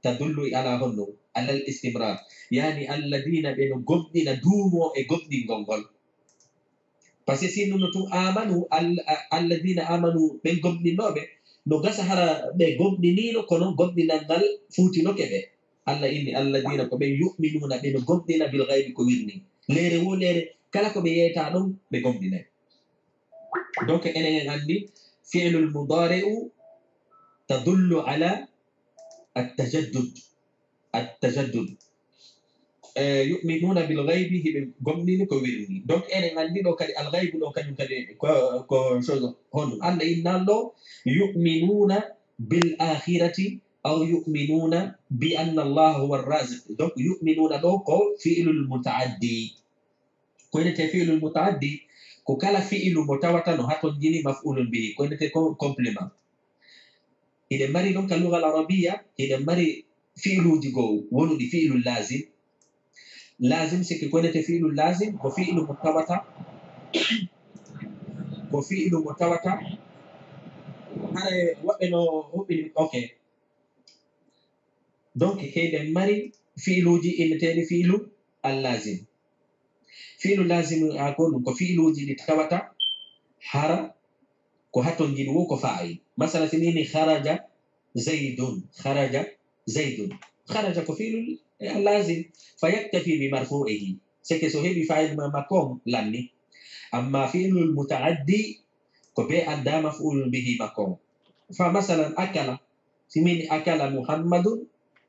Tadullu ala honno? Ala al istimrar. Yani alladina ɓe no gomɗina, duumo e gomɗingol ngol. Parce que sinno no tun amanu, al-, a-, alladina amanu, ɓen gomɗinnooɓe, no gasa hara ɓe gomɗiniino, kono gomɗinal ngal fuutinoke ɓe. Allah inni alladina ko ɓen yu'minuna, ɓe no gomɗina bil ghaybi, ko wirni. Leere wo leere, kala ko ɓe yeeyta ɗon, ɓe gomɗinay. Donc, enen en anndi, fi'lul mudari'u tadullu ala at-tajaddud. At-tajaddud. Eh, yu'minuna bil ghaybi, hiɓe gomɗini ko wirni. Donc, enen anndi ɗo kadi al ghaybu ɗo kañum kadi ko, ko chose honɗum. Allah innal ɗo, yu'minuna bil akhirati aw yu'minuna bi anna Allah huwa ar-raziq. Donc, yu'minuna ɗo ko fi'lul muta'addi. Ko innete fi'lul muta'addi, ko kala fi'lu mo tawata no hatonjini maf'ulun bihi. Ko innete ko complément. Hiɗen mari ɗon ka lugal arabiya, hiɗen mari fi'luuji goo wonuɗi fi'lul laazim. Laazim sikki ko innete fi'lul laazim, ko fi'lu mo tawata, ko fi'lu mo tawata. Hare woɓɓe no huɓɓini, ok. Donc, hiɗen mari fi'luuji inneteeɗi fi'lu al-laazim. Fi'lu laazim, a ko ɗum ko fi'luuji ɗi tawata hara ko hatonjiɗi wo ko fa'il. Masala, si mini kharaja Zaidun, kharaja Zaidun. Kharaja ko fi'lul, eh, lazim. Fa yaktafi bi marfu'ihi. Seke so heɓi fa'il ma, makko on lanni. Amma fi'lul muta'addi ko be adda maf'ulun bihi makko on. Fa masalan, akala. Si mini akala Muhammadun,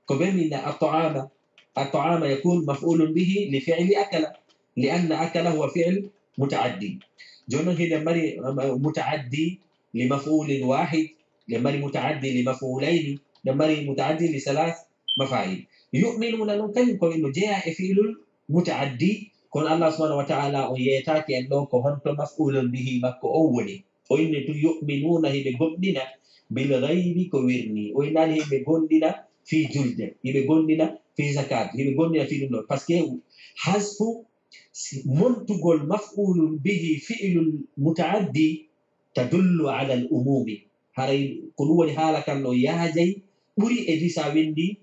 ko be min at'ama. At'ama yakun maf'ulun bihi li fi'li akala. Li anna akala huwa fi'l muta'addi. Jonon hiɗen mari, um, muta'addi li maf'ulin wahid, ɗen mari muta'addi li maf'ulayni, ɗen mari muta'addi li salas mafa'il. Yu'minuna non kañum ko no jeya e fi'lul muta'addi, kono Allah subhanahu wa ta'ala on yeetaaki en ɗo ko honto maf'ulun bihi makko on woni. O inni tun yu'minuna hiɓe gomɗina bil ghaybi ko wirni. O innaali hiɓe gomɗina fi julde, hiɓe gomɗina fi zakat, hiɓe gomɗina fi ɗum ɗo. Parce que hasfu si montugol maf'ulun bihi fi'lul muta'addi tadullu ala al umumi. Haray ko ɗum woni haala kan no yaajay ɓuri e di sa windi,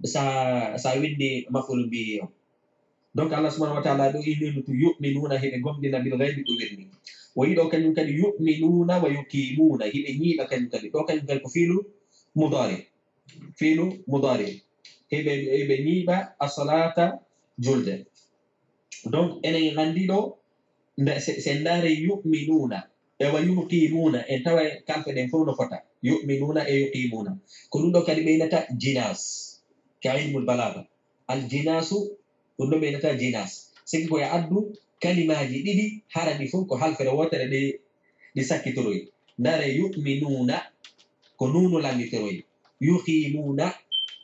sa, sa windi maf'ulun bihi on. Donc Allah subhanahu wa ta'ala ɗo innino tu yu'minuna hiɓe gomɗina bil ghaybi ko wirni. O yiɗo kañum kadi yu'minuna wa yuqimuna hiɓe ñiiɓa kañum kadi. Ɗo kañum kadi ko fi'lu mudari. Fi'lu mudari. Hiɓe, hiɓe ñiiɓa as-salata julde. Donc, enen en anndi ɗo, nde, se, se ndaare yu'minuna, e wa yuqimuna, en tawa kalfe ɗen fof no fota. Yu'minuna e yuqimuna. Ko ɗum ɗo kadi ɓeynata jinas, ka ilmul balaga. Al jinasu, ɗum ɗo ɓeynata jinas. Siki ko e addu kalimaaji ɗiɗi, hara ɗi fof ko halfere wootere ɗi, ɗi sakkitoroy. Ndaare yu'minuna, ko nunu lannitoroy. Yuqimuna,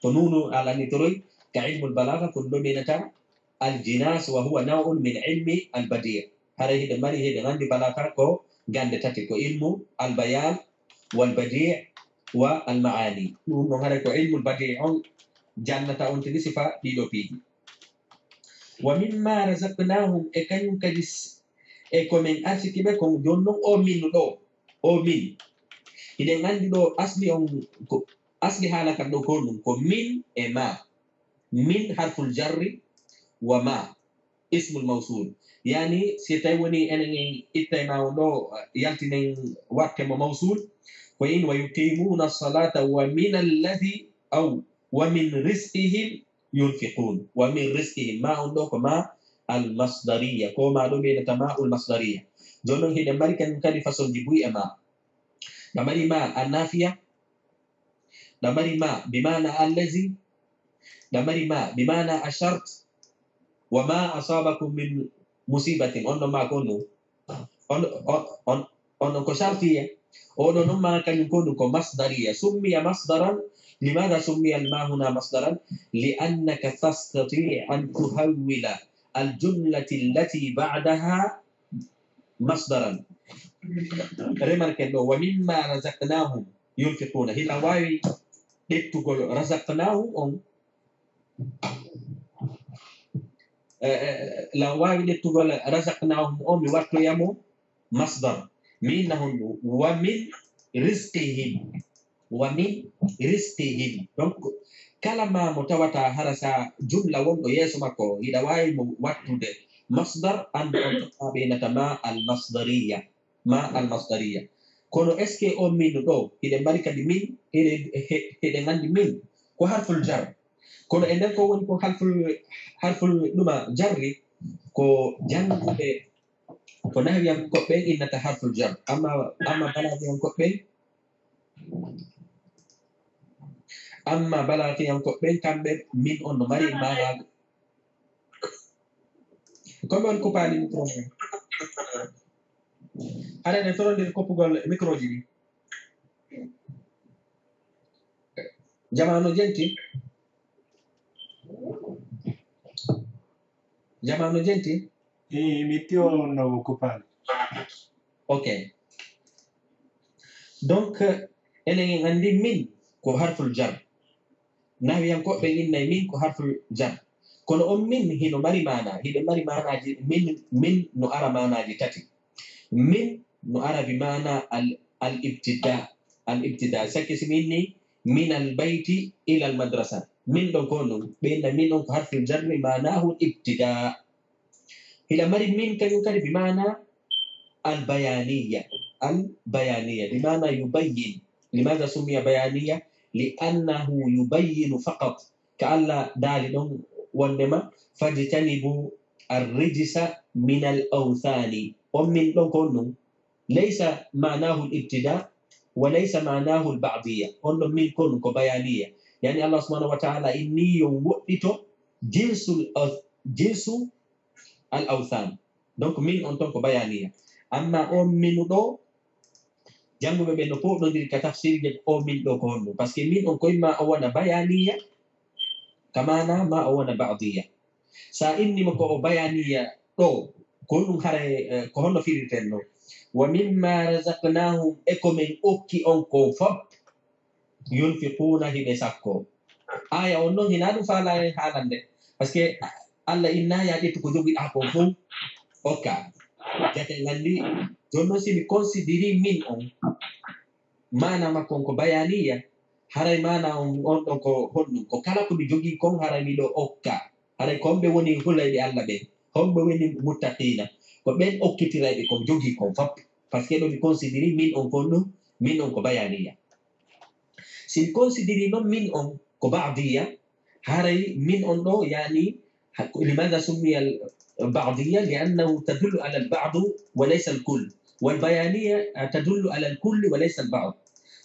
ko nunu a lannitoroy. Ka ilmul balaga, ko ɗum ɗo ɓeynata al jinas wa huwa naw'un min ilmi al badi'. Haray hiɗen mari, hiɗen anndi balaga ko gannde tati, ko ilmu al bayan wal badi' wa al ma'ani. Ɗum ɗon haray ko ilmul badi' on jannata on tigi sifa ɗiɗo piiji. Wa mimma razaqnahum, e kañum kadi s-, e ko min arsiki ɓe kon. Jooni non o min ɗo, o min. Hiɗen anndi ɗo asli on ko, asli haala kan ɗo ko ɗum ko min e ma. Min harful jarri wa ma ismul mawsul. Yani, si tawi woni enen en ittay ma on ɗo, yaltinen watte mo mawsul, ko in wa yuqimuna salata wa min alladhi aw wa min rizqihim yunfiqun. Wa min rizqihim. Ma on ɗo ko ma al masdariya. Ko ma ɗo ɓeynata ma ul masdariya. Jooni non hiɗen mari kañum kadi façon ji buy e ma. Ɗa mari ma a nafiya, ɗa mari ma bi maana allazi, ɗa mari ma bi maana ashart, wa ma asabakum min musibatin, on ɗon ma ko ɗum. On, on, on, on ɗon ko shartiya. O ɗon ɗon ma kañum ko ɗum ko masdariya. Summiya masdaran, limadha summiya al ma huna masdaran? Li annaka tastati an tuhawwila al jumlati allati ba'daha masdaran. Remarque ɗo, wa mimma razaqnahum yunfiquna. Hila waawi ɗettugol razaqnahum on, eh, eh, la waawi ɗettugol razaqnahum on, mi wattoya mo masdar. Mi inna honɗum, wa min rizqihim. Wa min rizqihim. Donc, kala ma mo tawata hara sa jumla wonɗo yeeso makko, hiɗa waawi mo wattude masdar, anndu on ɓeynata ma al masdariya. Ma al masdariya. Kono est-ce que on min ɗo, hiɗen mari kadi min, hiɗen, he-, hiɗen anndi min ko harful jar. Kono e nder ko woni ko harful, harful ɗuma jarri, ko jannguɓe, ko nahwiyankoɓe ɓen innata harful jar. Amma, amma balagiyankoɓe ɓen, amma balagiyankoɓe ɓen, kamɓe min on no mari maanaaji. Ko mi on kupaali micro mo. Haɗa eɗen torondir koppugol microji ɗi. Jamaanu jenti. Jamaanu jenti. I, mi tiyo no kupaali. Ok. Donc, enen en anndi min ko harful jar. Nahwiyankoɓe innay min ko harful jar. Kono on min hino mari maana, hiɗo mari maanaaji, min, min no ara maanaaji tati. Min no ara bi maana al, al ibtida, al ibtida. Sakke si mi inni min al bayti ila al madrasa. Min ɗon ko ɗum, ɓe inna min on ko harful jarri maanahu ibtida. Hiɗa mari min kañum kadi bi maana البيانية. البيانية بمعنى يبين. لماذا سمي بيانية؟ لأنه يبين فقط. Ka Allah daali ɗon wondema, فاجتنبوا الرجس من الأوثان. On min ɗon ko honɗum? ليس معناه الابتداء وليس معناه البعضية. On ɗon min ko honɗum? Ko bayaniya. Yani Allah subhanahu wa ta'ala inni yo woɗɗito jinsul, jinsu al awthan. Donc min on ton ko bayaniya. Amma on minu ɗo, jannguɓe ɓen no pooɗondiri ka tafsirje o min ɗo ko honɗum. Parce que min on ko imma o wona bayaniya, ka maana ma o wona ba'diya. Sa innima ko o bayaniya ɗo, ko honɗum haray, eh, ko honno firirten no? ومما رزقناهم, e ko min okki on kon fop, ينفقون, hiɓe sakko. Aya on non hina ɗum faala en haalande. Parce que Allah inna ya ƴettu ko jogiɗa kon fof okka. Jate nganndi, jooni non si mi considéri min on, maana makko on ko bayaniya, haray maana on, on ɗon ko honɗum? Ko kala ko mi jogii kon haray miɗo okka. Haray ko homɓe woni hulayɓe Allah ɓen? Homɓe woni muttaqiina? Ko ɓen okkitirayɓe ko mi jogii kon fop. Parce que ɗo mi considéri min on kon ɗum, min on ko bayaniya. Si mi considéri non min on ko ba'diya, haray min on ɗo yani, ha-, لماذا سمي البعضية؟ لأنه تدل على البعض وليس الكل، والبيانية تدل على الكل وليس البعض.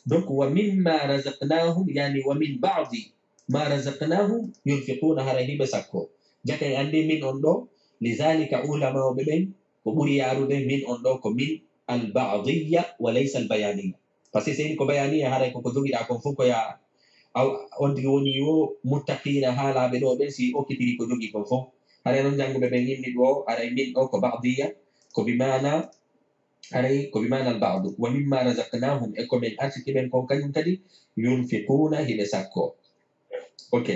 Donc ومما رزقناهم, yani ومن بعض ما رزقناهم ينفقون, haray hiɓe sakko. Jaka en anndi min on ɗo, لذلك ulama'uɓe ɓen ko ɓuri yaarude min on ɗo ko min البعضية وليس البيانية. Parce que seni ko bayaniya, haray ko ko jogiɗa kon fof ko ya aw, on tigi woni yo muttaqiina haalaaɓe ɗo ɓen si okkitiri ko jogii kon fof. Haray non jannguɓe ɓen inni ɗo, haray min ɗo ko ba'diya, ko bi maana, haray ko bi maana al ba'du. ومما رزقناهم, e ko min arsiki ɓen kon kañum kadi, ينفقون, hiɓe sakko. Ok.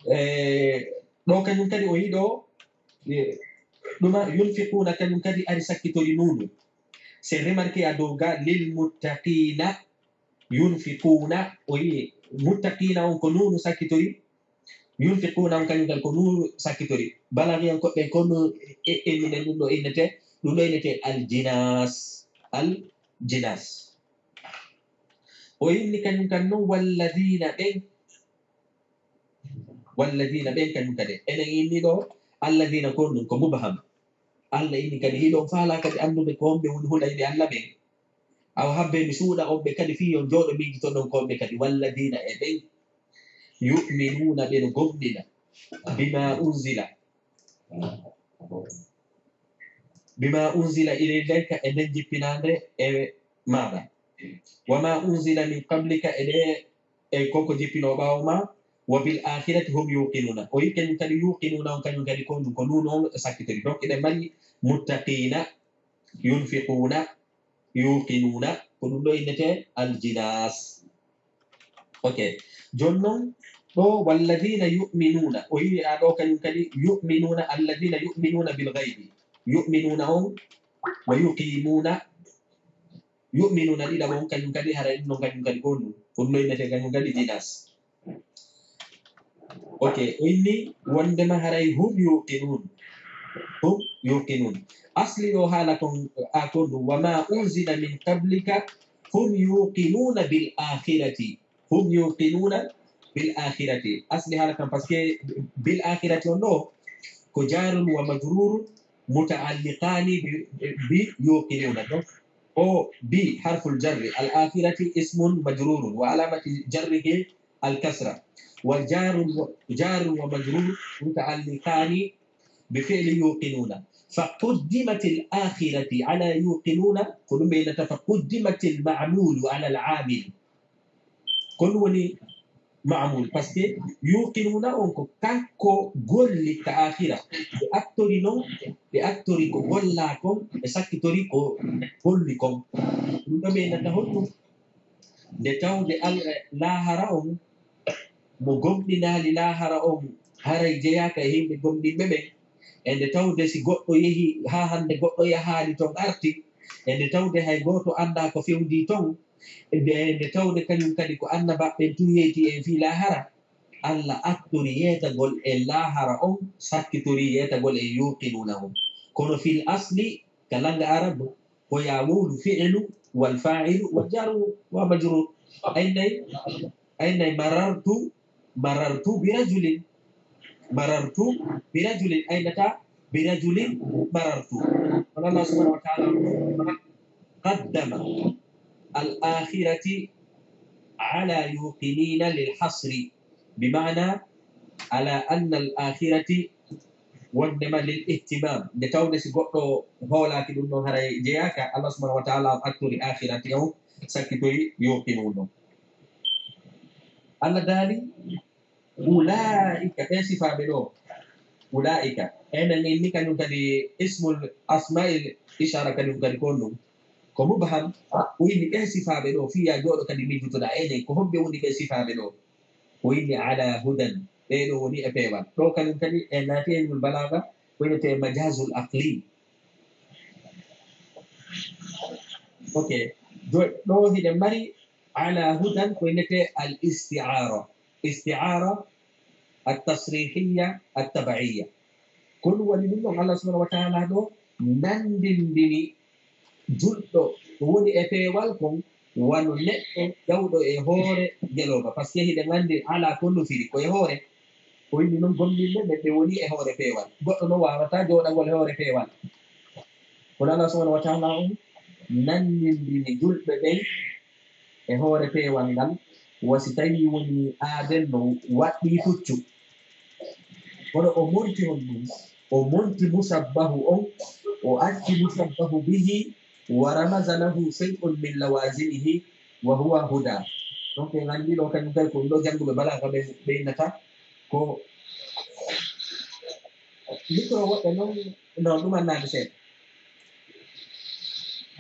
E, ɗo kañum kadi o yiɗo, e, ɗuma ينفقون kañum kadi ari sakkitori nuunu. C'est remarqué à dow ga, للمتقين ينفقون, o yi muttaqiina on ko nuunu sakkitori, ينفقون on kañum kadi ko nuunu sakkitori. Balagiyankoɓe ɓen ko no e, e, minen ɗum ɗo innete, ɗum ɗo innete al jinas, al jinas. O inni kañum kan non والذين ɓen, والذين ɓen kañum kadi. Enen inni ɗo, الذين kon ɗum ko mubham. Allah inni kadi hiɗon faala kadi anndude ko homɓe woni hulayɓe Allah ɓen. Awa habbe mi suuɗa on ɓe kadi fii on jooɗo miijito ɗon ko homɓe kadi. والذين e ɓen يؤمنون ɓe no gomɗina بما أنزل بما أنزل إليك e nden jippinaande e maaɗa. وما أنزل من قبلك e ɗe, e ko ko jippinoo ɓaawo ma. وبالآخرة هم يوقنون. O yi kañum kadi يوقنون on kañum kadi ko ɗum ko nuun on e sakkitori. Donc eɗen mari متقين, ينفقون, يوقنون. Ko ɗum ɗo innete al jinas. Ok. Jooni non, ɗo والذين يؤمنون. O yi a ɗo kañum kadi يؤمنون, الذين يؤمنون بالغيب. يؤمنون on, ويقيمون. يؤمنون ɗiɗaɓo on kañum kadi, haray ɗum non kañum kadi ko ɗum. Ko ɗum ɗo innete kañum kadi jinas. Ok, o inni wondema haray هم يوقنون. هم يوقنون. Asli ɗo haala kon, a kon ɗum, وما أنزل من قبلك هم يوقنون بالآخرة. هم يوقنون بالآخرة. Asli haala kan, parce que بالآخرة on ɗo, ko جار ومجرور متعلقان ب، ب يوقنون. Donc, o bi حرف الجر، الآخرة اسم مجرور وعلامة جره الكسرة. والجار و، جار ومجرور متعلقان بفعل يوقنون. فقدمت الآخرة على يوقنون. Ko ɗum ɓe innata فقدمت المعمول على العامل. Ko ɗum woni ma'mul, parce que يوقنون on ko kanko golli ka aakhira. Ɓe attori non, ɓe attori ko gollaa kon, ɓe sakkitori ko golli kon. Ɗum ɗo ɓe innata honɗum? Nde tawde al, laahara on, mo gomɗinaali laahara on, haray jeyaaka e yimɓe gomɗinɓe ɓen. E nde tawde si goɗɗo yehi haa hannde, goɗɗo yahaali ton arti, e nde tawde hay gooto anndaa ko fewndii ton, e nde, e nde tawde kañum kadi ko annabaaɓe ɓen tun yeetii en fii laahara, Allah attori yeetagol en laahara on, sakkitori yeetagol en يوقنون on. Kono fil asli, ka langa arab, ko ya wowlu fi'lu, wal fa'ilu, wal jaru, wa majrur. Aynay, aynay marartu, marartu bi rajulin. Marartu bi rajulin, aynata bi rajulin marartu. Kono Allah subhanahu wa ta'ala qaddama al akhirati ala yuqinina lil hasri. Bi ma'na ala anna al akhirati wondema lil ihtimam. Nde tawde si goɗɗo hoolaaki ɗum ɗon haray jeyaaka, Allah subhanahu wa ta'ala o attori akhirati on sakkitoyi yuqinun ɗon. Allah daali, ulaa'ika, ɓen sifaaɓe ɗo, ulaa'ika, enen inni kañum kadi ismul asma'il ishara kañum kadi ko on ɗum. Ko mubham, o inni ɓen sifaaɓe ɗo, fiya jooɗo kadi miijutoɗa enen, ko homɓe woni ɓen sifaaɓe ɗo? O inni ala hudan, ɓee ɗo woni e peewal. Ɗo kañum kadi e naati e ilmul balaga, ko innete majazul aqli. Ok, jo-, ɗo hiɗen mari ala hudan ko innete al isti'ara. Isti'ara at tasrihiyya at tab'iyya. Ko ɗum waɗi ɗum ɗon Allah subhanahu wa ta'ala ɗo nanndindini julɗo ko woni e peewal kon wano neɗɗo ƴawɗo e hoore ngelooba. Par ce que hiɗen anndi ala ko no firi ko e hoore. Ko inni noon gomɗinɓe ɓe, ɓe woni e hoore peewal. Goɗɗo noon waawataa jooɗagol e hoore peewal. Kono Allah subhanahu wa ta'ala on nanndindini julɓe ɓen e hoore peewal ngal, wa si tawii woni aaden no waɗɗii puccu. Kono o monti on ɗum, o monti musabbahu on, o acci musabbahu bihi, wa ramaza lahu shay'un min lawazimihi, wa huwa huda. Donc, en anndi ɗo kañum kadi ko ɗum ɗo jannguɓe balaga ɓe, ɓe innata ko micro woɓɓe noon, no ɗum annaade seeɗa.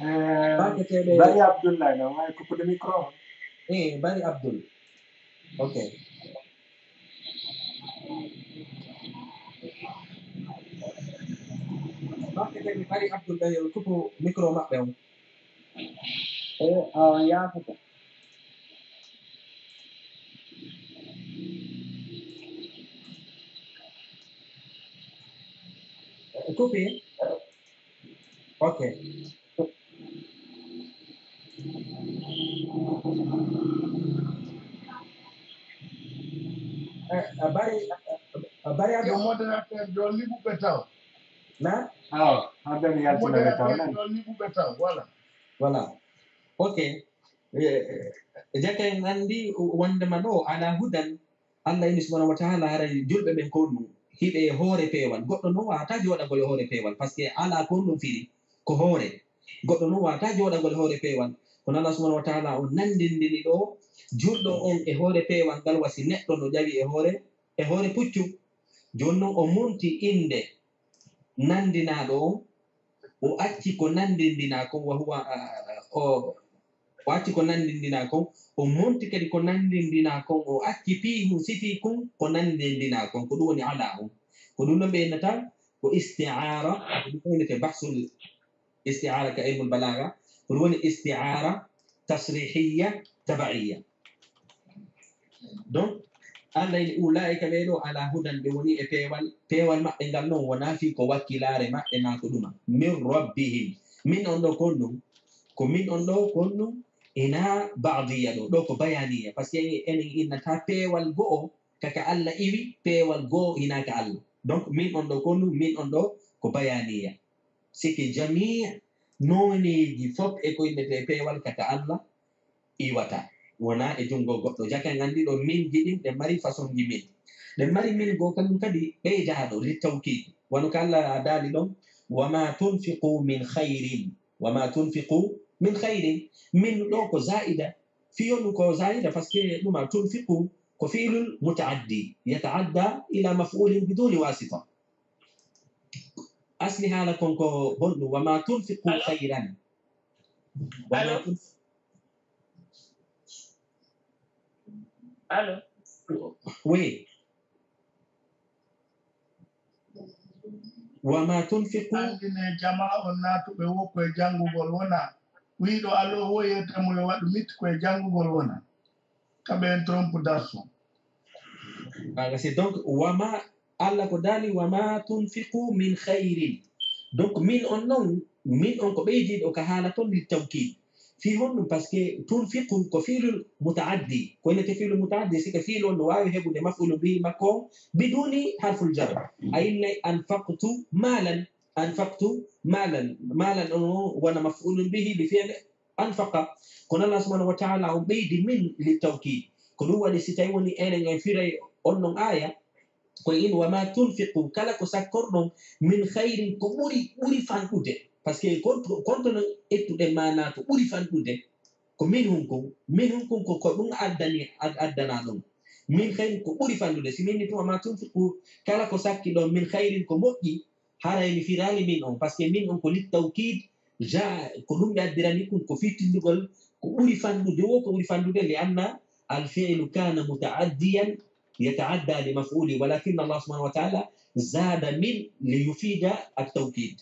Eh, Baketeeɓe Bari Abdoulaye, no waawi kuppude micro on. Eh, Bari Abdoul. Ok. Baketeeɓe Bari Abdoul ɓe, yo kuppu micro maɓɓe on. Eh, on yaafata. Coupé. Ok. Eh, a Bari, a Bari Abdoul. Yo modérateur, yo liɓuɓe taw. Na? Awa, Abdoul yaltina ɓe taw. Modérateur, yo liɓuɓe taw, voilà. Voilà. Ok. Eh, jaka en anndi wondema ɗo ala hudan, Allah inni subhanahu wa ta'ala haray julɓe ɓen ko ɗum hiɓe e hoore peewal. Goɗɗo noon waawataa jooɗagol e hoore peewal, par ce que ala ko ɗum firi ko hoore. Goɗɗo noon waawataa jooɗagol e hoore peewal. Kono Allah subhanahu wa ta'ala o nanndindini ɗo julɗo on e hoore peewal ngal, wa si neɗɗo no ƴawi e hoore, e hoore puccu. Jooni noon o monti innde nanndinaaɗo on, o acci ko nanndindinaa kon, wa huwa, a, a, o, o acci ko nanndindinaa kon, o monti kadi ko nanndindinaa kon, o acci fii hun sifii kun ko nanndindinaa kon, ko ɗum woni ala on. Ko ɗum ɗon ɓe innata ko isti'ara, ko ɗum innete bahsul isti'ara ka ilmul balaga, ko ɗum woni isti'ara tasrihiyya tab'iyya. Donc, Allah inni, ulaa'ika ɓee ɗoo, ala hudan, ɓe woni e peewal, peewal maɓɓe ngal noon wonaa fii ko wakkilaare maɓɓe naa ko ɗuma. Min rabbihim. Min on ɗoo kon ɗum, ko min on ɗoo kon ɗum, hinaa ba'diyya ɗoo, ɗoo ko bayaaniyya. Par ce que enen innataa peewal go'o ka ka Allah iwi, peewal go'o hinaa ka Allah. Donc, min on ɗoo kon ɗum, min on ɗoo ko bayaaniyya. Siki jamii nooneeji fof e ko innetee peewal ka ka Allah iwata, wonaa e junngo goɗɗo. Jaka en anndi ɗo min ji ɗin, ɗe mari façon ji min. Ɗe mari min goo kanum kadi ɓeydaaɗo, li tawkiid. Wano ka Allah daali ɗon, "Wa ma tunfiqu min khayrin, wa ma tunfiqu min khayrin." Min ɗo ko zaa'ida. Fiyo ɗum ko zaa'ida, par ce que ɗuma tunfiqu ko fi'lul muta'addi, yata'adda ila maf'ulin biduni wasita. Asli haala kon ko honɗum? "Wa ma tunfiqu khayran." Wa ma Allo? Tun-, Allo? Oui. "Wa ma tunfiqu." Anndine jamaa on naatuɓe wokko e janngugol wona. Wiiɗo allo woyete mo yo waɗu mit ko e janngugol wona. Ka ɓen trompe darso. Voilà, c'est donc, wa ma, Allah ko daali, "Wa ma tunfiqu min khayrin." Donc, min on non, min on ko ɓeydiiɗo ka haala ton li tawkid. Fii honɗum? Parce que tunfiqu ko fiilul mutaaddi. Ko ene te fiilul mutaaddi, si ko fiilu on no waawi heɓude maf'ulun bihi makko on, biduni harful jar. A innay anfaqtu malan, anfaqtu malan. Malan on wona maf'ulun bihi bi fi'li anfaqa. Kono Allah subhanahu wa ta'ala on ɓeydi min li tawkid. Ko ɗum waɗi si tawi woni enen en firay on non aya, ko in wa ma tunfiqu, kala ko sakkorɗon, min khayrin, ko ɓuri, ɓuri fanɗude. Parce que konto, konto no ettuɗen maana ko ɓuri fanɗude, ko min hun kun. Min hun kun ko, ko ɗum addani, ad-, addana ɗum. Min khayrin ko ɓuri fanɗude. Si min ni tuma ma tunfiqu, kala ko sakki ɗon, min khayrin ko moƴƴi, haray mi firaali min on. Parce que min on ko li tawkid, ja, ko ɗum ɓe addirani kun, ko fittindugol, ko ɓuri fanɗude wo, ko ɓuri fanɗude, li anna al fi'lu kana mutaaddiyan, yataadda li maf'uli, walakin Allah subhanahu wa ta'ala zada min li yufida at tawkid.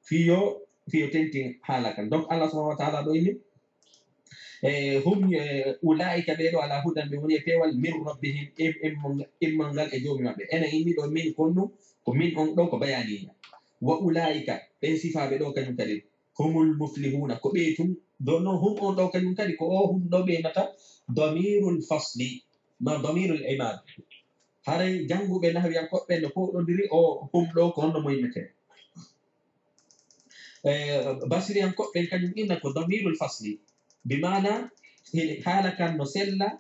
Fiyo, fiyo tenti haala kan. Donc, Allah subhanahu wa ta'ala ɗo inni, e, hum, e, ulaika ɓe ɗo ala hudan, ɓe woni e peewal, min rabbihim, im-, im-, immal ngal e joomi maɓɓe. Ene inni ɗo min konnu, ko min on ɗo ko bayaniya. Wa ulaika, ɓen sifaaɓe ɗo kañum kadi, humul muflihuna, ko ɓe tun. Ɗon non hum on ɗo kañum kadi, ko o hum ɗo ɓe nata, damirul fasli, ma damirul imad. Haray jannguɓe nahwiyankoɓe no fowɗondiri o hum ɗo ko honno mo yimete. E, basiriyankoɓe kañum inna ko damirul fasli. Bi maana, hili-, haala kan no sella,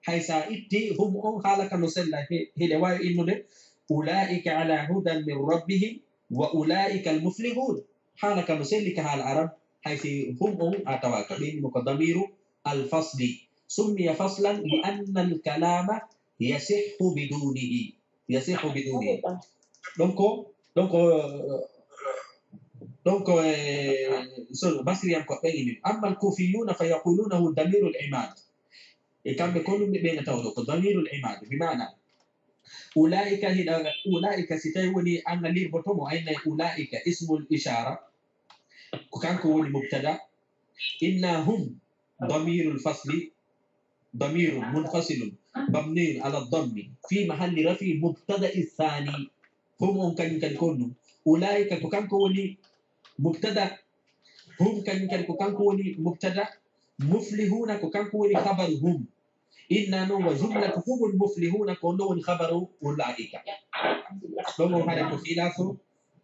hay sa itti hum on, haala kan no sella, hi-, hiɗe waawi innude, ulaika ala hudan min rabbihim wa ulaika al muflihun. Haala kan no selli ka haala arab, hay si hum on a tawaka. Ɓe innimo ko damiru al fasli. Summiya faslan li anna al kalama yasihhu bidunihi. Yasihhu bidunihi. Donc, donc, euh, donc, euh, so basiriyankoɓe ɓen ini. Amma al kufiyuna fa yaquluna hu damirul imad. E kamɓe ko ɗum ɓe ɓeynata o ɗo, ko damirul imad, bi maana, ulaika hiɗa, ulaika si tawi woni an a lirboto mo, aynay ulaika ismul ishara, ko kanko woni mubtada, inna hum damirul fasli, damirun munfasilun, mabniyun ala dammi, fi mahalli rafi mubtada thani, hum on kañum kadi ko ɗum, ulaika ko kanko woni mubtada, hum kañum kadi ko kanko woni mubtada, muflihuna ko kanko woni khabaru hum. Inna noon wa jumlatuhumul muflihuna ko on ɗo woni khabaru ulaika. Ɗon on haɗa ko khilafu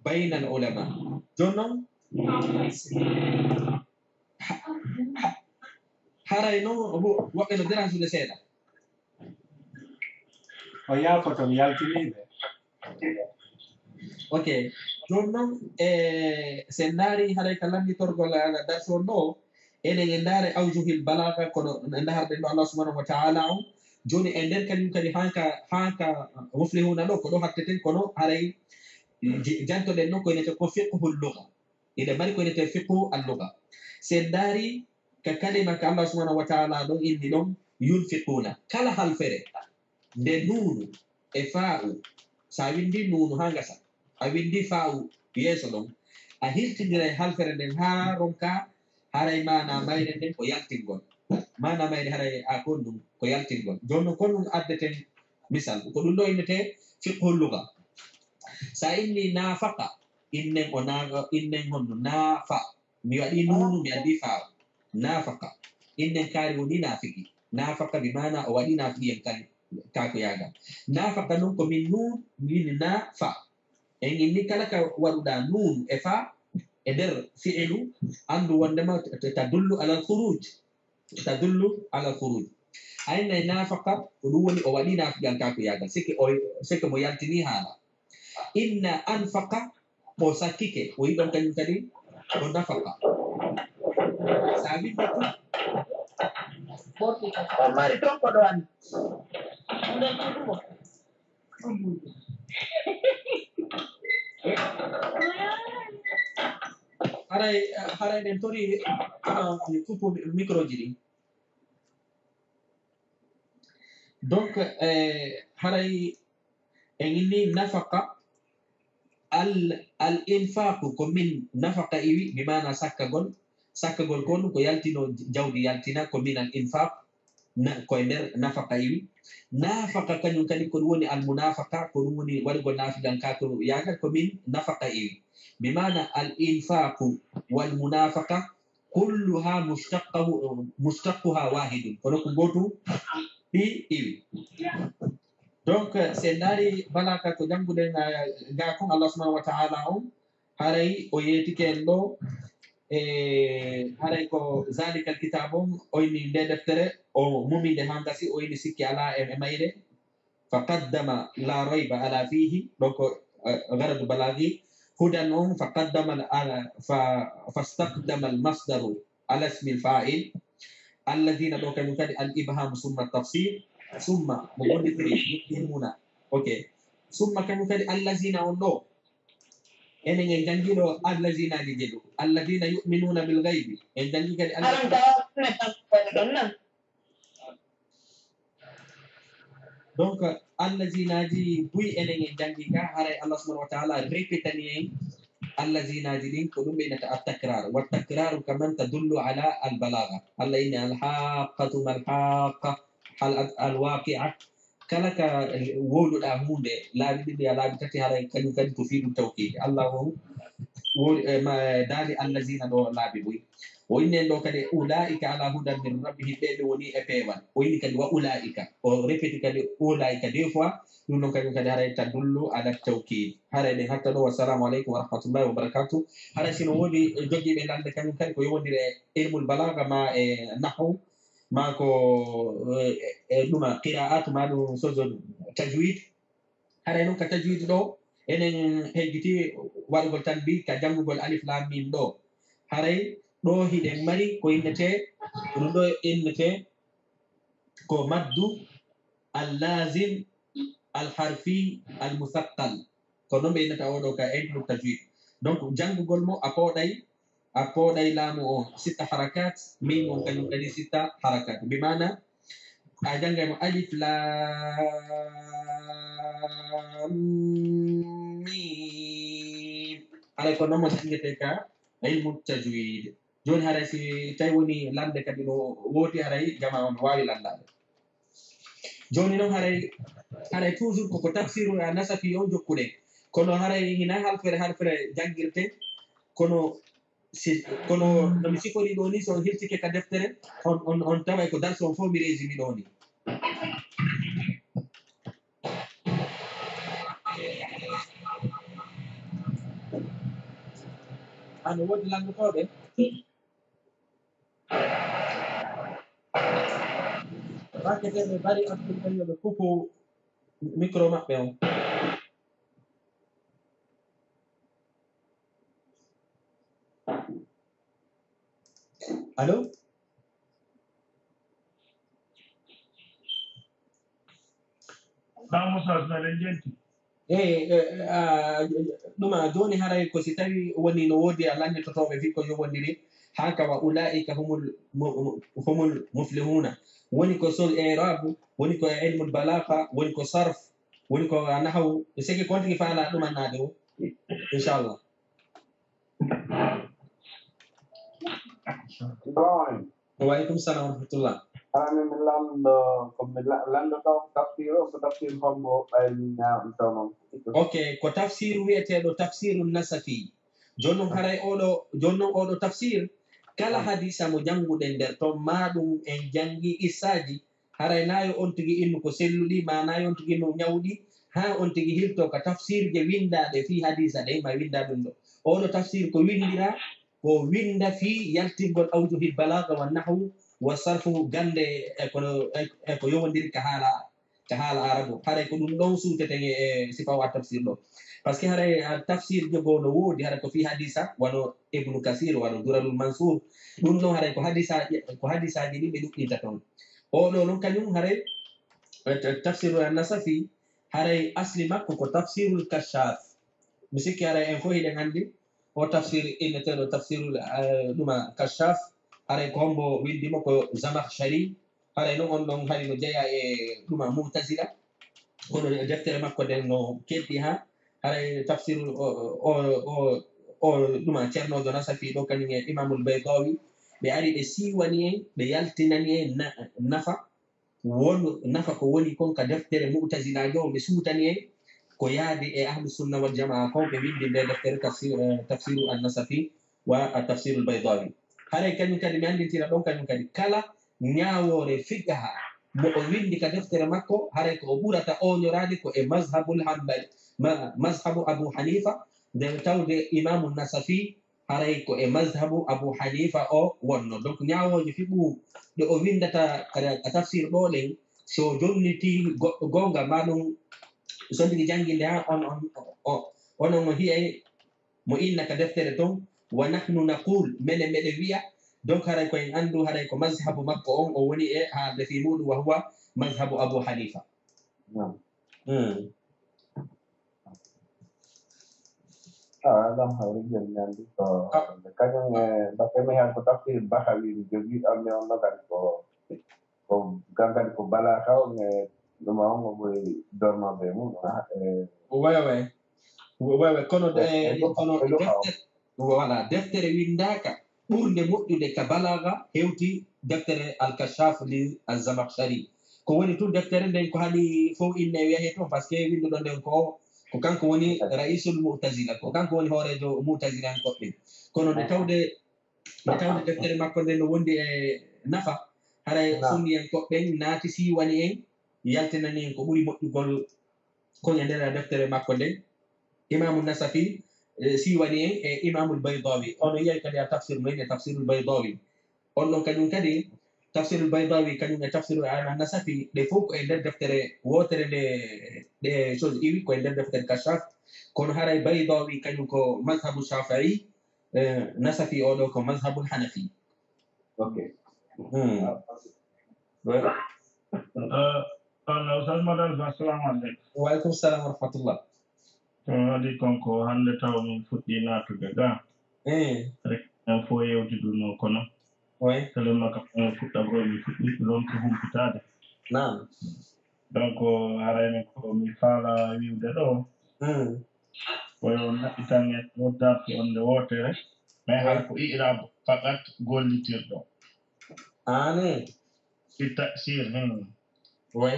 baynal ulama. Jooni noon, ha-, ha-, haray noon wo-, woɓɓe no dérange seeɗa. O yaafoto mi yaltiniiɓe. Ok. Jooni noon, e, si en ndaari haray ka lannitorgol, a, darsu on ɗo, enen en ndaare awjuhil balaaga, kono ndaarɗen ɗo Allah subhanahu wa ta'ala on. Jooni e nder kañum kadi hanka, hanka muflihuna ɗo, ko ɗo hatteten, kono haray j-, jantoɗen noon ko inete ko fiqhul lugha. Iɗe mari ko inete fiqhu al-lugha. Si en ndaari ka kalima ka Allah subhanahu wa ta'ala ɗon inni ɗon yunfiquna. Kala halfere nde nuunu e faa'u, so a winndi nuunu haa ngasa, a winndi faa'u yeeso ɗon, a hirtindiray halfere nden haa ronka, haray maana mayre nden ko yaltingol. Maana mayre haray a kon ɗum ko yaltingol. Jooni non kon ɗum addeten misal. Ko ɗum ɗo innete fiqhul lugha. So a inni nafaqa, innen o na-, innen honno nafa. Mi waɗi nuunu, mi addi faaw. Nafaka. Innen kaari woni naafiki. Nafaka bi maana o waɗi naafiki en kan, kaako yaaga. Nafaka non ko min nuun, min na fa. En inni kala ka waɗuɗa nuunu e fa e nder fi'ilu, anndu wondema t-, t-, tadullu alal khuruj. Tadullu alal khuruj. A innay nafaka, ko ɗum woni o waɗi naafiki an kaako yaaga. Sike o, sike mo yaltini haala. Inna anfaqa, o sakkike, o yiɗon kañum kadi, o nafaka. Sa winndi ɗum, o mari ɗon ko ɗo anndi. Haray, haray ɗen tori, ah, coupe micro ji ɗin. Donc, eh, haray en inni nafaka, al, al infaqu ko min nafaka iwi, bi maana sakkagol. Sakkagol ko ɗum ko yaltino jawdi yaltina, ko min al infaq. na, koye nder nafaka iwi. Nafaka kañum kadi ko ɗum woni al munafaka, ko ɗum woni waɗugol nafilan ka ko yagal ko min nafaka iwi. Bi maana al infaqu wal munafaka kulluha mushtaqqahu, mushtaquha wahidun. Kono ko gootum ɗi iwi. Donc, se ndaari balaga ko jannguɗen, eh, ga kon Allah subhanahu wa ta'ala on, haray o yeetike en ɗo, e haray ko zalikal kitab on, o inni nde deftere, o muminde ha ngasi, o inni sikki ala e, e mayre. Fa qaddama la rayba ala fihi, donc, eh, garadu balagi, hudan on, fa qaddama ala, fa, fastaqdama al masdaru ala ismi al fa'il, alladhina ɗo kañum kadi al ibham summa tafsir, summa mo gondi firi, yu'minuna. Ok. Summa kañum kadi allazina on ɗo. Enen en janngi ɗo allazinaji jeɗu. Alladhina yu'minuna bil ghaibi. En janngi kadi alla- Aran da ne tan ɗon na. Donc, allazinaji buy enen en janngi ka, haray Allah subhanahu wa ta'ala répétani en allazinaji ɗin, ko ɗum ɓe innata at takrar. Wa takraru kaman tadullu ala al balagha. Allah inni al haqqatu mal haqqa, al, al waqi'a. Kala ka wowluɗa hunde, laabi ɗiɗi a laabi tati, haray kañum kadi ko fii ɗum tawkiidi. Allah on wowli, eh, ma, daali allazina ɗo laabi buy. O inni en ɗo kadi, ulaika ala hudan min rabbihim, ɓe ɓe woni e peewal. O inni kadi wa ulaika. O répéti kadi ulaika deux fois. Ɗum ɗon kañum kadi haray tadullu ala tawkid. Haray ɗen hatta ɗo. Wassalamu aleykum wa rahmatullahi wa barakatuh. Haray sino woodi, eh, jogiiɓe lande kañum kadi ko yowondire e ilmul balaga ma e nahwu, ma ko, eh, eh, ɗuma qira'at ma ɗum sozo tajwid. Haray noon ka tajwid ɗo, enen hejjiti waɗugol tanbih ka janngugol alif lam mim ɗo. Haray ɗo hiɗen mari ko innete, ɗum ɗo innete ko maddu al lazim al harfi al musaqqal. Ko noon ɓe innata oɗo ka ilmu tajwid. Donc, janngugol mo a pooɗay, a pooɗay laamu on sitta harakat, mim on kañum kadi sitta harakat. Bi maana, a janngay mo alif lam mim. Haray ko noon mo janngete ka ilmu tajwid. Jooni haray si tawi woni lande kadi no woodi, haray jama on waawi landaade. Jooni noon haray, haray toujours koko tafsiru a nasafi on jokkuɗen. Kono haray hina halfere halfere janngirte. Kono si, kono no mi sifori ɗo ni, so on hirtike ka deftere, on, on, on taway ko darsu on fof mi résumi ɗo ni. Ano woodi lanndotooɓe? Raketeeɓe bari Abdul Karim ɓe kupu micro maɓɓe on. Allo? Ba Moussa, so eɗen njetti. Eyi, e, e, a, ɗum a jooni haray ko si tawi woni no woodi a lannditotooɓe fii ko yowondiri, haa ka wa ulaa'ika humul mu-, mu-, humul muflihuna. Woni ko sol i'raabu, woni ko ilmul balaaga, woni ko sarf, woni ko a nahawu. Seke kontigi faala ɗum annaade o. Inchallah. Salamu aleykum. Wa aleykum salam wa rahmatullah. Amin, mi lanndo, ko mi la-, lanndotoo ko tafsir o, ko tafsir hombo ɓay mi ñaam tawon. Ok, ko tafsir wiyeteeɗo tafsiru nasafi. Jooni noon haray oɗo, jooni noon oɗo tafsir, kala hadisa mo jannguɗen nder toon, maa ɗum en janngi issaaji, haray naa yo on tigi innu ko selluɗi, maa naa yo on tigi innu ñawɗi, haa on tigi hilto ka tafsirje winndaaɗe fii hadisa ɗen, ma winnda ɗum ɗo. Oɗo tafsir ko winndira, ko winnda fii yaltingol awjuhil balaaga wa nahwu wa sarfu gannde e ko, e, e ko yowondiri ka haala, ka haala arabu. Haray ko ɗum ɗon suuteten e, e sifawa tafsir ɗo. Parce que haray, a, tafsir jogoo no woodi, haray ko fii hadisa, wano Ibnu Kasir, wano Durarul Mansur. Ɗum ɗon haray ko hadisa, ko hadisaaji ɗin ɓe ɗuɗɗinta toon. Oɗo noon kañum haray, e, ta-, tafsiru an-Nasafi, haray asli makko ko tafsirul Kashaf. Mi sikki haray en fof hiɗen anndi o tafsir inneteeɗo tafsirul, eh, ɗuma Kashaf. Haray ko hombo winndi mo? Ko Zamakhshari. Haray noon on ɗon hari no jeyaa e ɗuma Mu'tazila. Kono deftere makko nden no keɓɗi haa haray tafsirul o, o, o, o ɗuma Ceernoojo Nasafi ɗo kañum e Imamul Baydawi. Ɓe ari ɓe siiwani en, ɓe yaltinani en na-, nafa won nafa ko woni kon ka deftere mu'tazilaajo on, ɓe suutani en ko yaadi e ahlu sunna wal jamaa kon, ɓe windi nde deftere tafsir, eh, tafsiru an-Nasafi wa at-tafsiru al-Baydawi. Haray kañum kadi mi anndintira ɗon kañum kadi kala ñaawoore fiqha mo o windi ka deftere makko, haray ko o ɓurata ooñoraade ko e mazhabul hanbali, ma-, mazhabu Abu Hanifa, nde tawde Imaamu Nasafi haray ko e mazhabu Abu Hanifa o wonno. Donc, ñaawooje fiqhu ɗe o winndata ka, ka tafsir ɗo ɗen, si o jonniti goɗɗo goonga, ma ɗum sondigi jannginde ha on, on, on, onon o hi'ay mo inna ka deftere ton, wa nahnu naqul, menen meɗen wi'a, donc haray ko en anndu, haray ko mazhabu makko on o woni e haalde fii muɗum, wa huwa mazhabu Abu Hanifa. Naam. Hmm. Ah, ɗon hawri joni nandi ko Ah. Kañum e batte mi hen ko tafsir Bahawi mi jogii, ɗon ne on nodani ko, ko gangani ko bala kaw ne ɗum on mo ɓuri dorma be mum, ah, e Wawa. Wawa, kono de, E, e, kono e, e, deftere, voilà, deftere winndaaka ɓurnde moƴƴude ka balaaga hewti deftere Al-Kashaf li Az-Zamakhshari. Ko woni tun deftere nden ko haali fof inne wiya he toon, parce que winnduɗo nden ko, ko kanko woni Ra'isul Mu'tazila, ko kanko woni hooreejo Mu'tazilankoɓe ɓen. Kono nde tawde, nde tawde deftere makko nden no wondi e nafa, haray Naam. Sunniyankoɓe ɓen naati siiwani en, yaltinani en ko ɓuri moƴƴugol kon e nder deftere makko nden. Imaamu Nasafi, eh, siiwani en e Imaamul Baydawi. Ono yiyay kadi a tafsir men e Tafsirul Baydawi. On ɗon kañum kadi, Tafsirul Baydawi, kañum e Tafsirul An-Nasafi, ɗe fof ko e nder deftere wootere nde, ɗe chose iwi, ko e nder deftere Kashaf. Kono haray Baydawi, kañum ko mazhabu Shafi'i, eh, Nasafi o ɗo ko mazhabul Hanafi. Ok. Hmm. Ah, ouais. Euh, Allah, Oustaz Madal Ba, assalamu aleykum. Wa aleykum salam wa rahmatullah. Ɗum waɗi kon ko hannde taw min fuɗɗi naatude ga. Eh. Rek en fof yewtiduno kono. Oui. Tele makka on fuɗɗa ko mi fuɗɗi ɗon ko humpitaade. Naam. Donc, harayne ko mi faala wiwde ɗo. Hmm. Ko yo naɓɓitan en noddaaki on nde wootere. Mais Oui. Hay ko i'raab fakat gollitirɗo. Aane. Si ta-, si, hmm. Oui.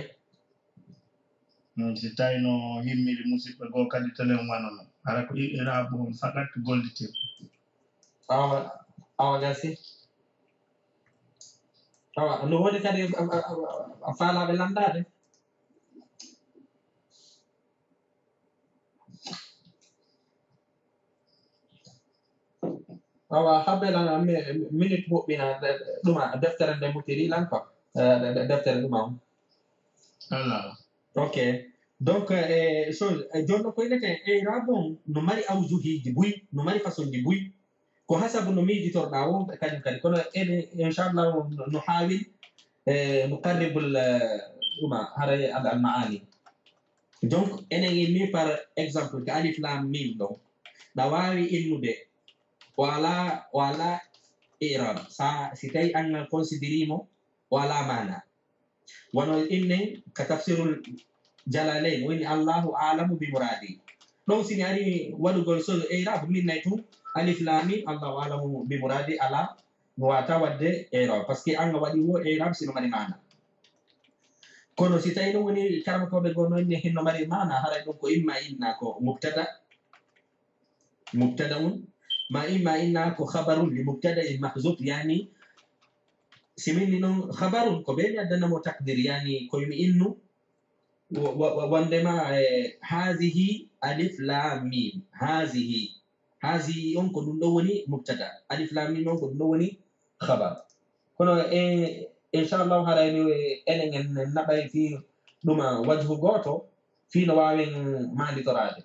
Hmm, si tawi no himmiri musidɓe goo kadi telen wano no. Hara ko i'raab on fakat gollitirɗo. Awa, awa gasi. Awa, no woni kadi a, a, a, a faalaaɓe lanndaade? Awa, habbe lan mi-, minute moƴƴina de-, ɗuma deftere nde mutiri lan quoi. Eh, de-, de-, deftere ɗuma on. Ala. Ok. Donc, eh, so, eh, jonno ko inete, eh, i'raab on no mari awjuhiiji buy, no mari façon ji buy. Ko hasabu no miijitorɗaa won kañum kadi. Kono ene, inchallah, no, no haawin, eh, nuqarribul, eh, ɗuma, haray al, al maani. Donc, enen inni par exemple, ko alif lam mim ɗon. Ɗa waawi innude, o alaa, o alaa i'raab. Sa, si tawi an a considéré mo, o alaa maana. Wano innen ka tafsirul Jalalayn, woni Allahu a'lamu bi muradi. Ɗon si mi ari waɗugol so i'raab, min nay tun, alif lam mim, Allahu a'lamu bi muradi, ala, mi waata waɗde i'raab. Parce que an a waɗi wo i'raab si no mari maana. Kono si tawi no woni karamokooɓe goo no inni hinno mari maana, haray ɗum ko imma inna ko mubtada, mubtada'un, ma imma inna ko khabarun li mubtada'in mahzuf, yani, si min ni noon khabarun, ko ɓe mi addana mo takdir, yani, ko mi innu, wa-, wa-, wa-, wondema, eh, hazihi alif lam mim, hazihi. Hazihi on ko ɗum ɗo woni mubtada. Alif lam mim on ko ɗum ɗo woni khabar. Kono, eh, inchallahu, haray ni, eh, enen en naɓay fii ɗuma wajhu gooto, fii no waawen maanditoraade.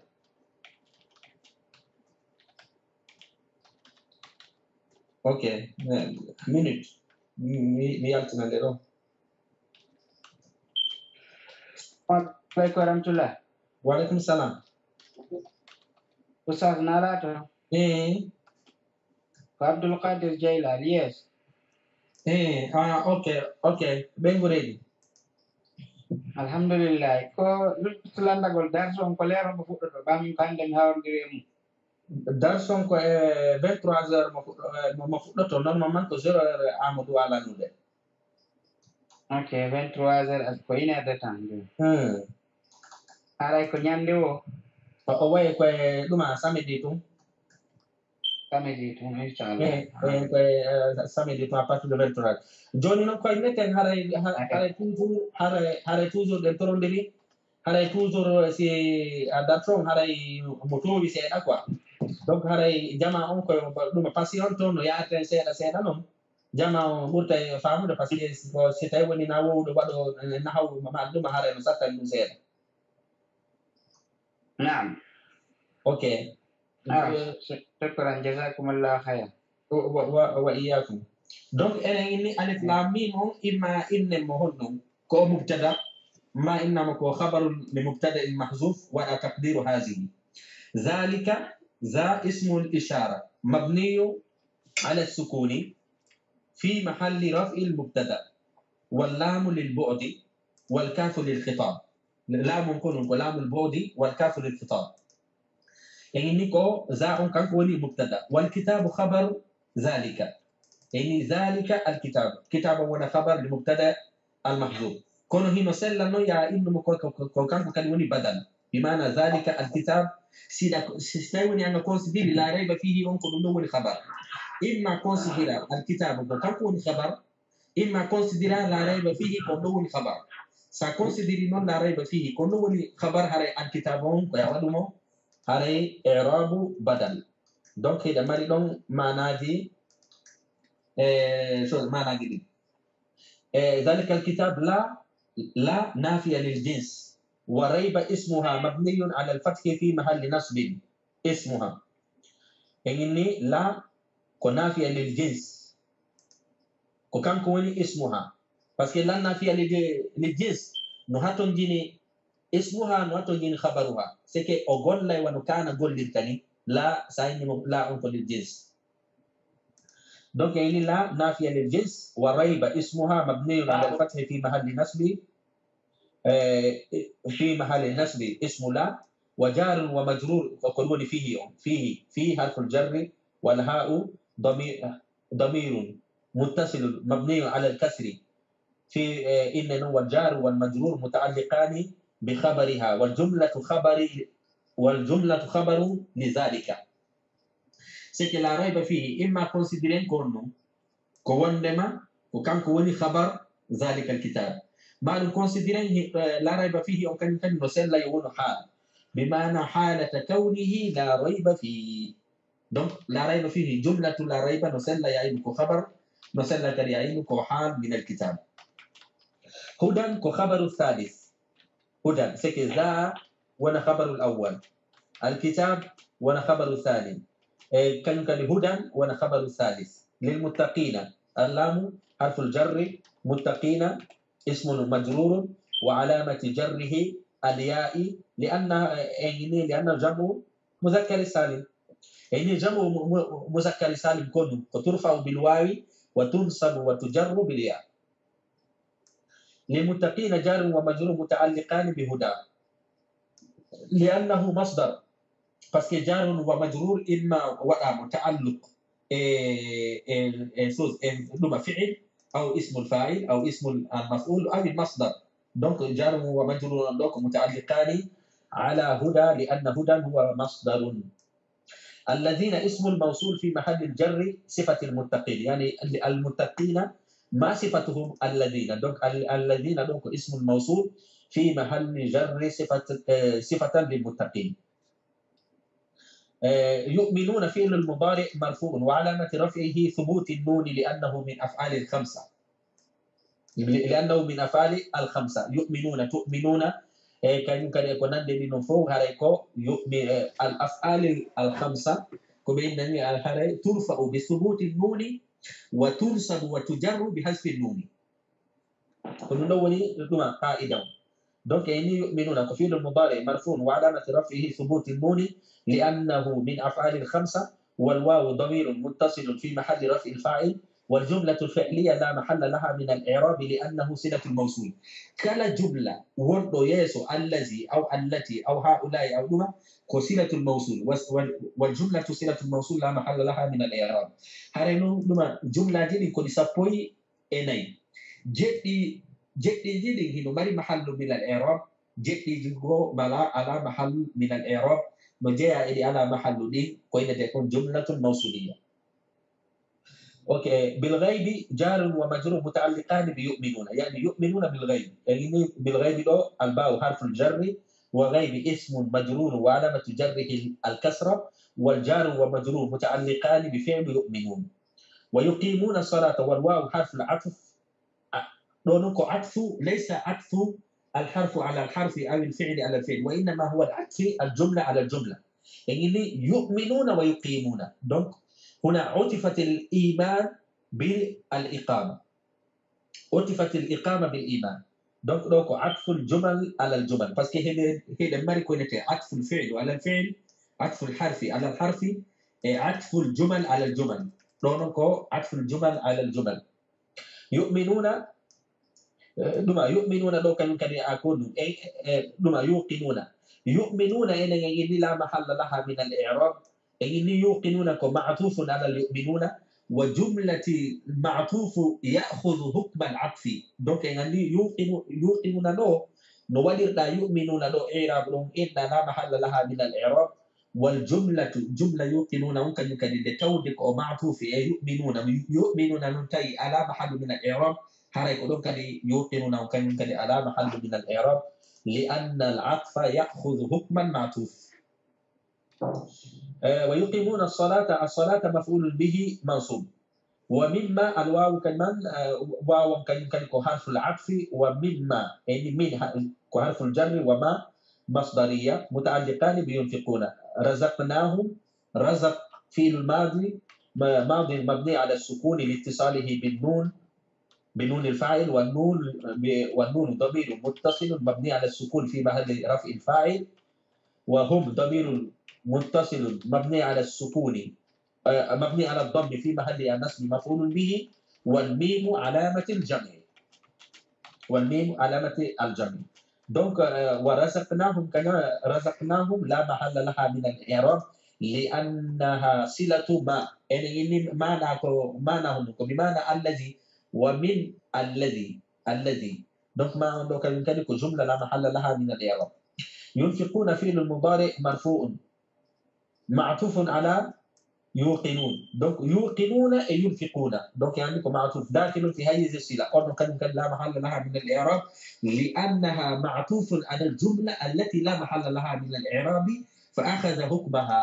Ok, eh, minute. Mi, mi yaltina nde ɗo. Aleykum wa rahmatullah. Wa aleykum salam. Oustaz, na laato? Eh. Ko Abdul Qadir Jaylani, yes. Eh, ah, ok, ok. Ɓengu reedi. Alhamdulillah. Ko luttuɗo lanndagol darsu on ko leer mo fuɗɗoto? Ɓam ko hannde mi hawrondiri e mum. Darsu on ko e vingt-trois heures mo fuɗɗo-, eh, mo, mo fuɗɗoto. Normalement ko zéro heure Amadou a lannude. Ok, vingt-trois heures, ko une heure de temps. Hmm. Haray ko ñande o. O o wayi koye ɗuma samedi tun. Samedi tun, inchallah. Eh, eh, koye eh, samedi tun à partir de vingt-trois. Joni noon koye meten haray ha- Ok. Haray toujours haray haray toujours ɗen torondiri. Haray toujours si a darton haray mo towi seeɗa quoi. Donc haray jama on koye ɗum passion toon no yaarten seeɗa seeɗa noon. Jama on ɓurta e faamude parce que si ko si tawi woni na wowɗo waɗo eh, nahaw ma ɗum haray no sattan ɗum seeɗa. Naam. Ok. Ah, sh- shukran, jazakumullahu khayran. Wa- wa- wa iyyakum. Donc enen inni alif lam mim on imma innen mo honno ko o mubtada ma innama ko khabarun li mubtada'in mahzuf waɗa taqdiru hazihi. Zalika za ismul ishara mabniyu ala sukuni fi mahalli raf'il mubtada wal lamu lil bu'di wal kafu lil khitab. Lamu on ko non ko lamul bu'di wal kafu lil khitab. En inni ko za on kanko woni mubtada wal kitabu khabaru zalika. En inni zalika al kitab. Kitab on wona khabar li mubtada al mahzuf. Kono hino sella noon ya innumo ko ko- ko- ko kanko kadi woni badal. Bi maana zalika al kitab. Sida si tawi woni anga considiri la rayba fihi on ko ɗum ɗon woni khabar. Imma considira al kitab ko kanko woni khabar. Imma considira la rayba fihi ko ɗum woni khabar. Sa considiri noon la rayba fihi ko ɗum woni khabar haray al kitab on ko ya waɗumo haray i'rabu badal. Donc hiɗa mari ɗon maanaji e so maanaji ɗin. E zalika al kitab la la nafiya lil jins wa rayba ismuha mabniyun ala al fathi fi mahalli nasbin ismuha. En inni la ko nafiya lil jins. Ko kanko woni ismuha. Parce que lan nafiya lil jins no hatonjini ismuha no hatonjini khabaruha. C'est que o gollay wano kana gollirta ni la sa inni mo la on ko lil jins. Donc en inni la nafiya lil jins wa rayba ismuha mabniyun ala al fathi fi mahalli nasbi eh, fi mahalli nasbi ismu la wa jarun wa majrur ko ko woni fihi on fihi fi harful jarri wal ha'u dami- damirun muttasilun mabniyun ala al kasri fi eh, inna non wal jaru wal majrur muta'alliqani bi khabariha wal jumlatu khabari wal jumlatu khabaru li zalika. C'est que la rayba fihi imma considérer ko non ko wondema ko kanko woni khabar zalika al kitab. Ma ɗum considérer eh, la rayba fihi on kañum kadi no sella yo wono hal. Bi maana halata kawnihi la rayba fihi. Donc la rayba fihi jumlatu la rayba no sella ya inu ko khabar no sella kadi ya inu ko hal min al kitab. Hudan ko khabaru thalith. Hudan c'est que za wona khabaru al awwal. Al kitab wona khabaru thani. E kañum kadi hudan wona khabaru thalith. Lil muttaqina. Al lamu harful jarri muttaqina ismun majrurun wa alamati jarrihi al ya'i li anna eh, li anna al jam'u muzakkari salim. Eni jamu mu- mu- muzakkari salim konu ko turfa'u bil wawi wa tunsabu wa tujarru bil ya. Lil muttaqina jarun wa majrur muta'alliqani bi huda. Li annahu masdar. Parce que jarun wa majrur imma waɗamo ta'alluq e e e sos e ɗuma fi'il aw ismul fa'il aw ismul al maf'ul aw al masdar. Donc jarun wa majrur on ɗo ko muta'alliqani ala huda li anna hudan huwa masdarun. الذين اسم الموصول في محل الجر صفة المتقين يعني المتقين ما صفتهم الذين donc الذين donc اسم الموصول في محل جر صفة صفة للمتقين. يؤمنون فعل المضارع مرفوع وعلامة رفعه ثبوت النون لأنه من أفعال الخمسة. لأنه من أفعال الخمسة يؤمنون تؤمنون e kañum kadi e ko nande ɗi noon fof haray ko yuɓɓi al af'ali al khamsa ko ɓe innani al haray turfa'u bi subuti nuni wa tunsabu wa tujarru bi hasfi nuni. Ko ɗum ɗo woni ɗuma qa'ida on. Donc e ni yu'minuna ko fi'lu mudari marfu'un wa alamati raf'ihi subuti nuni li annahu min af'ali al khamsa wal wawu damirun muttasilun fi mahalli raf'il fa'il. والجملة الفعلية لا محل لها من الإعراب لأنه صلة الموصول. Kala jumla wonɗo yeeso allazi aw allati aw haula'i aw ɗuma ko silatul mawsul. Wal jumlatu silatul mawsul la mahalla laha min al i'rab. Haray noon ɗuma jumlaaji ɗin ko ɗi sappo e nayi. Jeɗɗi Jeɗɗiiji ɗin hino mari mahallu min al i'rab, jeɗɗiiji goo mala, ala mahallu min al i'rab, no jeyaa e ɗi ala mahallu ɗin, ko innete kon jumlatun mawsuliya. Ok, bil ghaybi jarun wa majrur muta'alliqani bi yu'minuna, yani yu'minuna bil ghaybi. Yani bil ghaybi ɗo, al ba'u harful jarri, wa ghaybi ismun majrur wa alamatu jarrihi al kasra, wal jaru wa majrur muta'alliqani bi fi'li yu'minun. Wa yuqimuna salata wal wawu harful atf. A-, ɗo non ko atfu, laysa atfu al harfu ala al harfi aw al fi'li ala al fi'li, wa innama huwa al atfi al jumla ala al jumla. E ngini yu'minuna wa yuqimuna. Donc, huna utifat al iman bil al iqama. Utifat al iqama bil iman. Donc, ɗo ko atfu al jumal ala al jumal. Parce que heɗe, heɗe mari ko innete atfu al fi'li ala al fi'li, atfu al harfi ala al harfi, e atfu al jumal ala al jumal. Ɗo non ko atfu al jumal ala al jumal. Yu'minuna, eh, ɗuma, yu'minuna ɗo kañum kadi a ko ɗum. E, e, ɗuma, yuqinuna. Yu'minuna enen en inni la mahalla laha min al i'rab. En inni yuqinuna ko ma'tufun ala al yu'minuna. Wa jumlati ma'tufu ya'khudhu hukma al atfi. Donc en anndi yuqinu-, yuqinuna ɗo, no waɗirɗa yu'minuna ɗo i'rab ɗum inna la mahalla laha min al i'rab. Wal jumlatu, jumla yuqinuna on kañum kadi nde tawde ko o ma'tufi e yu'minuna, yu'minuna non tawi ala mahallu min al i'rab, haray ko ɗon kadi yuqinuna on kañum kadi ala mahallu min al i'rab, li anna al atfa ya'khudhu hukma al ma'tuf. Eh, wa yuqimuna as-salata, as-salata maf'ulun bihi mansub. Wa mimma, al wawu kañum, eh, wawan kañum kadi ko harful atfi, wa mimma, yani min ha-, ko harful jarri, wa ma masdariya, muta'alliqani bi yunfiquna. Razaqnahum, razaq fi'l madi, ma-, madi mabni ala sukuni li ittisalihi bin nun, bi nun al fa'il, wa nun, bi, wa nun damir muttasil mabni ala sukun fi mahalli raf'il fa'il, wa hum damir muttasil mabni ala sukuni, eh, mabni ala dhammi fi mahalli nasbi maf'ulun bihi, wal mimu alamatil jam'i. Wal mimu alamati al jam'i. Donc, eh, wa razaqnahum, kañum razaqnahum la mahalla laha min al i'rab, li annaha silatu ma. Enen inni mana ko, mana hono ko bi mana allazi, wa min allazi, allazi. Donc, ma on ɗo kañum kadi ko jumla la mahalla laha min al i'rab. Yunfiquna fi'lun mudari marfu'un. Ma'tufun ala yuqinun. Donc, yuqinuna e yunfiquna. Donc, yani ko ma'tuf dakhilun fi hayyiz sila. Kono kañum kadi la mahalla laha min al i'rab, li annaha ma'tufun ala al jumla allati la mahalla laha min al i'rab, fa akhadha hukmaha.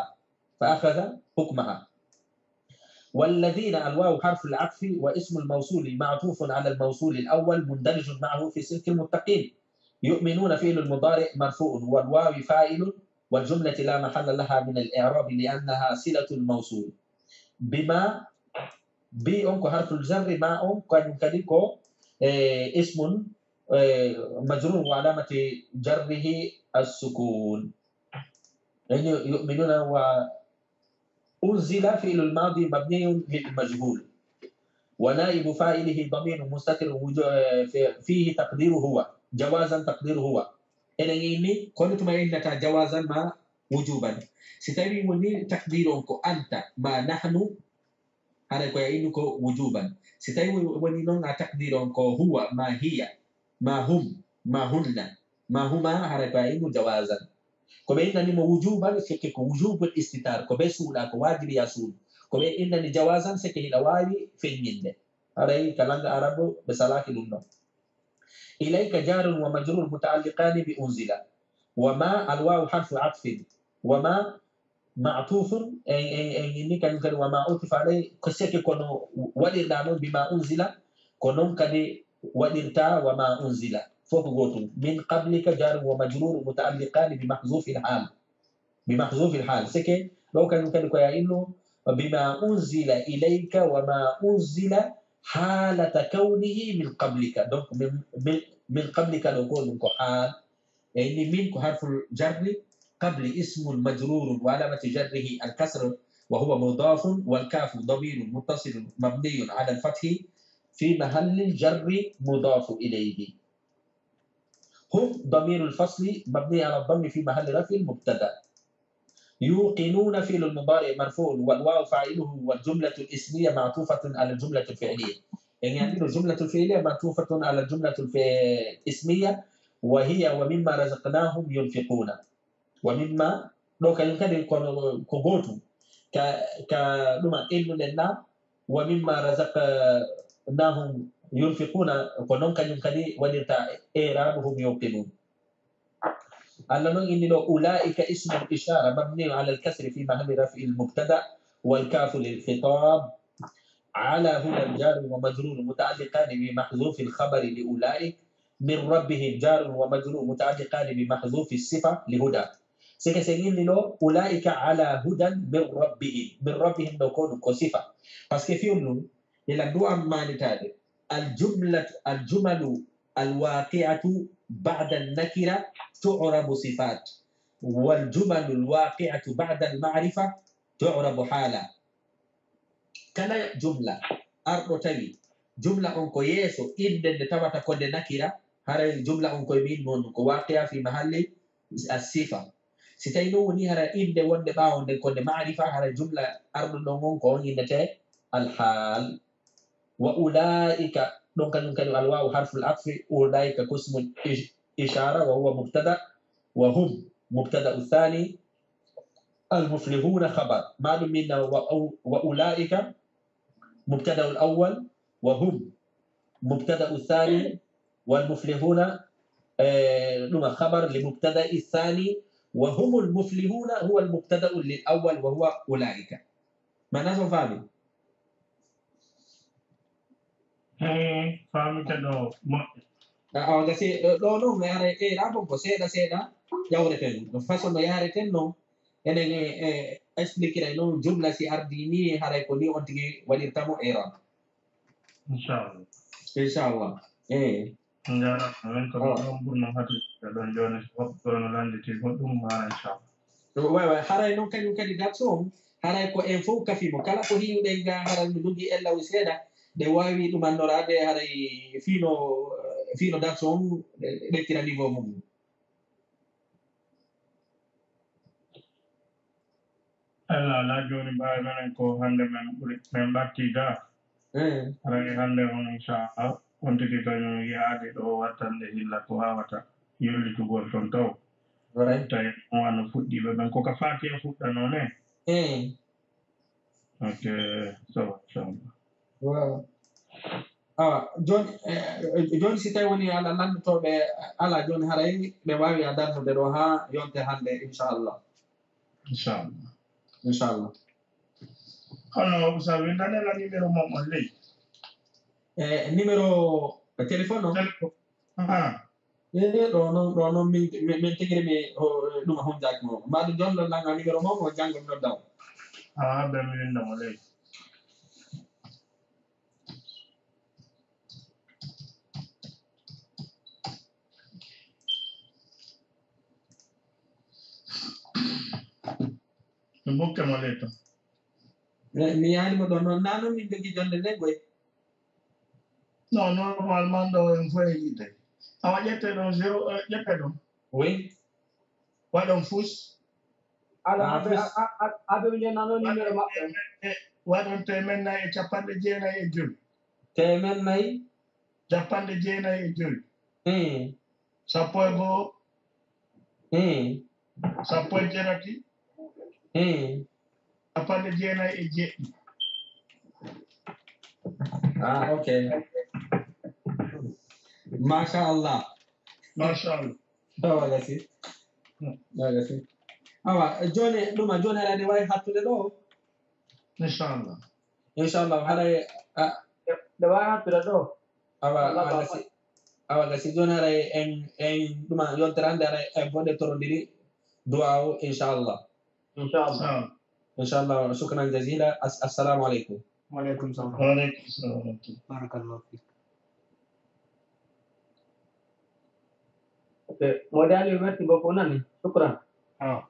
Fa akhadha hukmaha. والذين، الواو حرف العطف واسم الموصول معطوف على الموصول الأول مندرج معه في سلك المتقين. يؤمنون فعل مضارع مرفوع والواو فاعل والجملة لا محل لها من الإعراب لأنها صلة الموصول. بما، bi on ko harful jarri, ma on kañum kadi ko, eh, ismun, eh, majrur wa alamati jarrihi as-sukun. Yani yu'minuna wa أنزل فعل الماضي مبني للمجهول، ونائب فاعله ضمير مستتر وجو-، في-، فيه تقديره هو، جوازا تقديره هو. Eɗen inni, kono tuma innata jawazan ma wujuban. Si tawi woni takdiru on ko anta ma nahnu, haray ko ya innu ko wujuban. Si tawi woni noon a takdiru on ko huwa ma hiya ma hum ma hunna ma huma, haray ko ya innu jawazan. Ko ɓe innani mo wujuban, fekke ko wujubul istitar, ko ɓe suuɗa, ko waajibi ya suuɗu. Ko ɓe innani jawazan, fekke hiɗa waawi feññinde. Haray ka lannga arabu ɓe salaaki ɗum ɗon. Ilayka jarun wa majrur muta'alliqani bi unzila. Wa ma, al wawu harfu atfin. Wa ma ma'tufun, en, en, en inni kañum kadi wa ma utifa alay, ko seke kono waɗirɗa noon bi ma unzila, ko noon kadi waɗirta wa ma unzila. Fof ko gootum. Min qablika jarun wa majrur muta'alliqani bi mahzufil hal. Bi mahzufil hal. Seke ɗo kañum kadi ko ya inno bi ma unzila ilayka wa ma unzila halata kawnihi min qablika. Donc, min, min, min qablika ɗo ko ɗum ko hal. E inni min ko harful jarri, qabli ismun majrurun wa alamati jarrihi al kasra wa huwa mudafun wal kafu damirun muttasilun mabniyun ala al fathi fi mahalli jarri mudafu ilayhi. Hum damirul fasli mabni ala dhammi fi mahalli raf'in mubtada. Yuqinuna fi'lun mudari marfu'un wal wawu fa'iluhu wal jumlatul ismiya ma'tufatun ala al jumlatil fi'liya. En anndi no jumlatul fi'liya ma'tuffatun ala jumlatul fi-, ismiya, wa hiya wa mimma razaqnahum yunfiquna. Wa mimma, ɗo kañum kadi kono ko gootum. Ka, ka ɗuma illuɗen na, wa mimma razaqnahum yunfiquna, ko noon kañum kadi waɗirta i'rabu hum yuqinun. Allah noon inni ɗo, ulaa'ika ismul ishara mabniyu ala al-kasri fi mahalli raf'il mubtada wal kafu lil khitab. Ala hudan jarun wa majrurun muta'alliqani bi mahzufil khabari li ula'ik, min rabbihim jarun wa majrurun muta'alliqani bi mahzufi sifa li huda. Sike sen inni ɗo, ulaa'ika ala hudan min rabbihim. Min rabbihim ɗo ko ɗum ko sifa. Parce que fiyol ɗum, ila du'an maanitaade. Al jumlatu, al jumalu al waqi'atu ba'da an nakira tu'rabu sifat. Wal jumalu al waqi'atu ba'da al ma'rifa tu'rabu hala. Kala jumla arɗo tawi jumla on ko yeeso innde nde tawata ko nde nakira, haray jumla on koye min noon ko waqi'a fi mahalli as sifa. Si tawi noon woni hara innde wonde ɓaawo nden ko nde ma'rifa, hara jumla arɗo ɗon on ko on innete al hal. Wa ula'ika, ɗon kañum kadi al wawu harful atfi, ula'ika ko ismul ish-, ishara wa huwa mubtada, wa hum mubtada uthani, al muflihuna khabar. Ma ɗum min wa, wa ula'ika mubtada al awwal, wa hum mubtada uthani, wal muflihuna, eh, ɗuma khabar li mubtada uthani, wa humul muflihuna huwa al mubtada lil awwal wa huwa ula'ika. Mana so faami? Eey, faamike ɗo moƴƴa. A, awa gasi, ɗo, ɗo noon mi ara e ira ɗum ko seeɗa seeɗa ƴawreten. No façon no yahreten noon, enen e, e expliqueray noon jumla si ardii nii, haray ko nii on tigi waɗirta mo erreur. Inchallah. Inchallah. Eey. Njaaraama, min ko ɗum ɗon ɓurnoo hatude ɗon jooni, so woɓɓe ɗoo no lannditii goɗɗum, maa inchallah. Way, way, haray noon kañum kadi darsu on, haray ko en fof kafi mo. Kala ko hiiwɗen ga, haray no jogii ellaw seeɗa, ɗe waawi ɗum annoraade, haray fii no, fii no darsu on, ɗe, ɗe ƴettira niveau mum. Alla alaa jooni mbaawi menen ko hannde men ɓuri, men ɓattii ga. Mm. Haray hannde on, inchallah, on tigi kañum yaade ɗo wattande hilla ko waawata yollitugol ton taw. Waray. Tawi mo wano fuɗɗiiɓe ɓen ko ka Faatiha fuɗɗanoo ne. Mm. Ok, ça va, inchallah. Waaw. Awa, jooni, eh, jooni si tawi woni ala lanndotooɓe ala jooni haray ɓe waawi a darnude ɗo haa yonte hannde, inchallah. Inchallah. Inchallah. Kono, Oustaz, windane la numéro mon on ley. Eh, numéro téléphone on? Téléphone. Ah. Eh, ɗo noon, ɗo noon min, min, min tigi mi, o, ɗum a hunjaaki mo. Mbaɗu jonɗo nanga numéro mon, o janngo mi nodda o. Ah, ben mi winda mo ley. Mi bukke mo ley ton. Mi, mi yaali mo ɗon noon. Naa noon min jogii jonde nden koy. Non, normalement, ɗo en fof e yiide. Awa ƴette ɗon zéro, eh, ƴette ɗon. Oui. Waɗon fus. Ala, ah, aɓe, fus. A, a, a, aɓe ɓe jonnano numéro maɓɓe. Waɗon temen, eh, waɗon temen nayi e capanɗe jeenayi e joyi. Temen nayi? Capanɗe jeenayi e joyi. Hmm. Sappo e go'o. Hmm. Sappo e jeetati. Hmm. Capanɗe jeenayi e jeeɗiɗi. Ah, ok. Machallah. Machallah. Awa gasi. Hmm. Awa gasi. Awa, jooni, ɗuma, jooni aɗa waawi hattude ɗo? Inchallah. Inchallah, haray, a, ɗe, ɗe waawi hattude ɗo. Awa, awa gasi. Awa gasi, jooni haray en, en, ɗuma, yontere hannde haray en fof ɗe torondiri duwaaw, inchallah. Inchallah. Inchallah. Inchallah, shukran jazila. As-, assalamu aleykum. Wa aleykum salam. Wa aleykum salam wa rahmatullah. Barakallahu fik. Ok. Mawdi Aliou, merci beaucoup, nani? Shukran. Ah.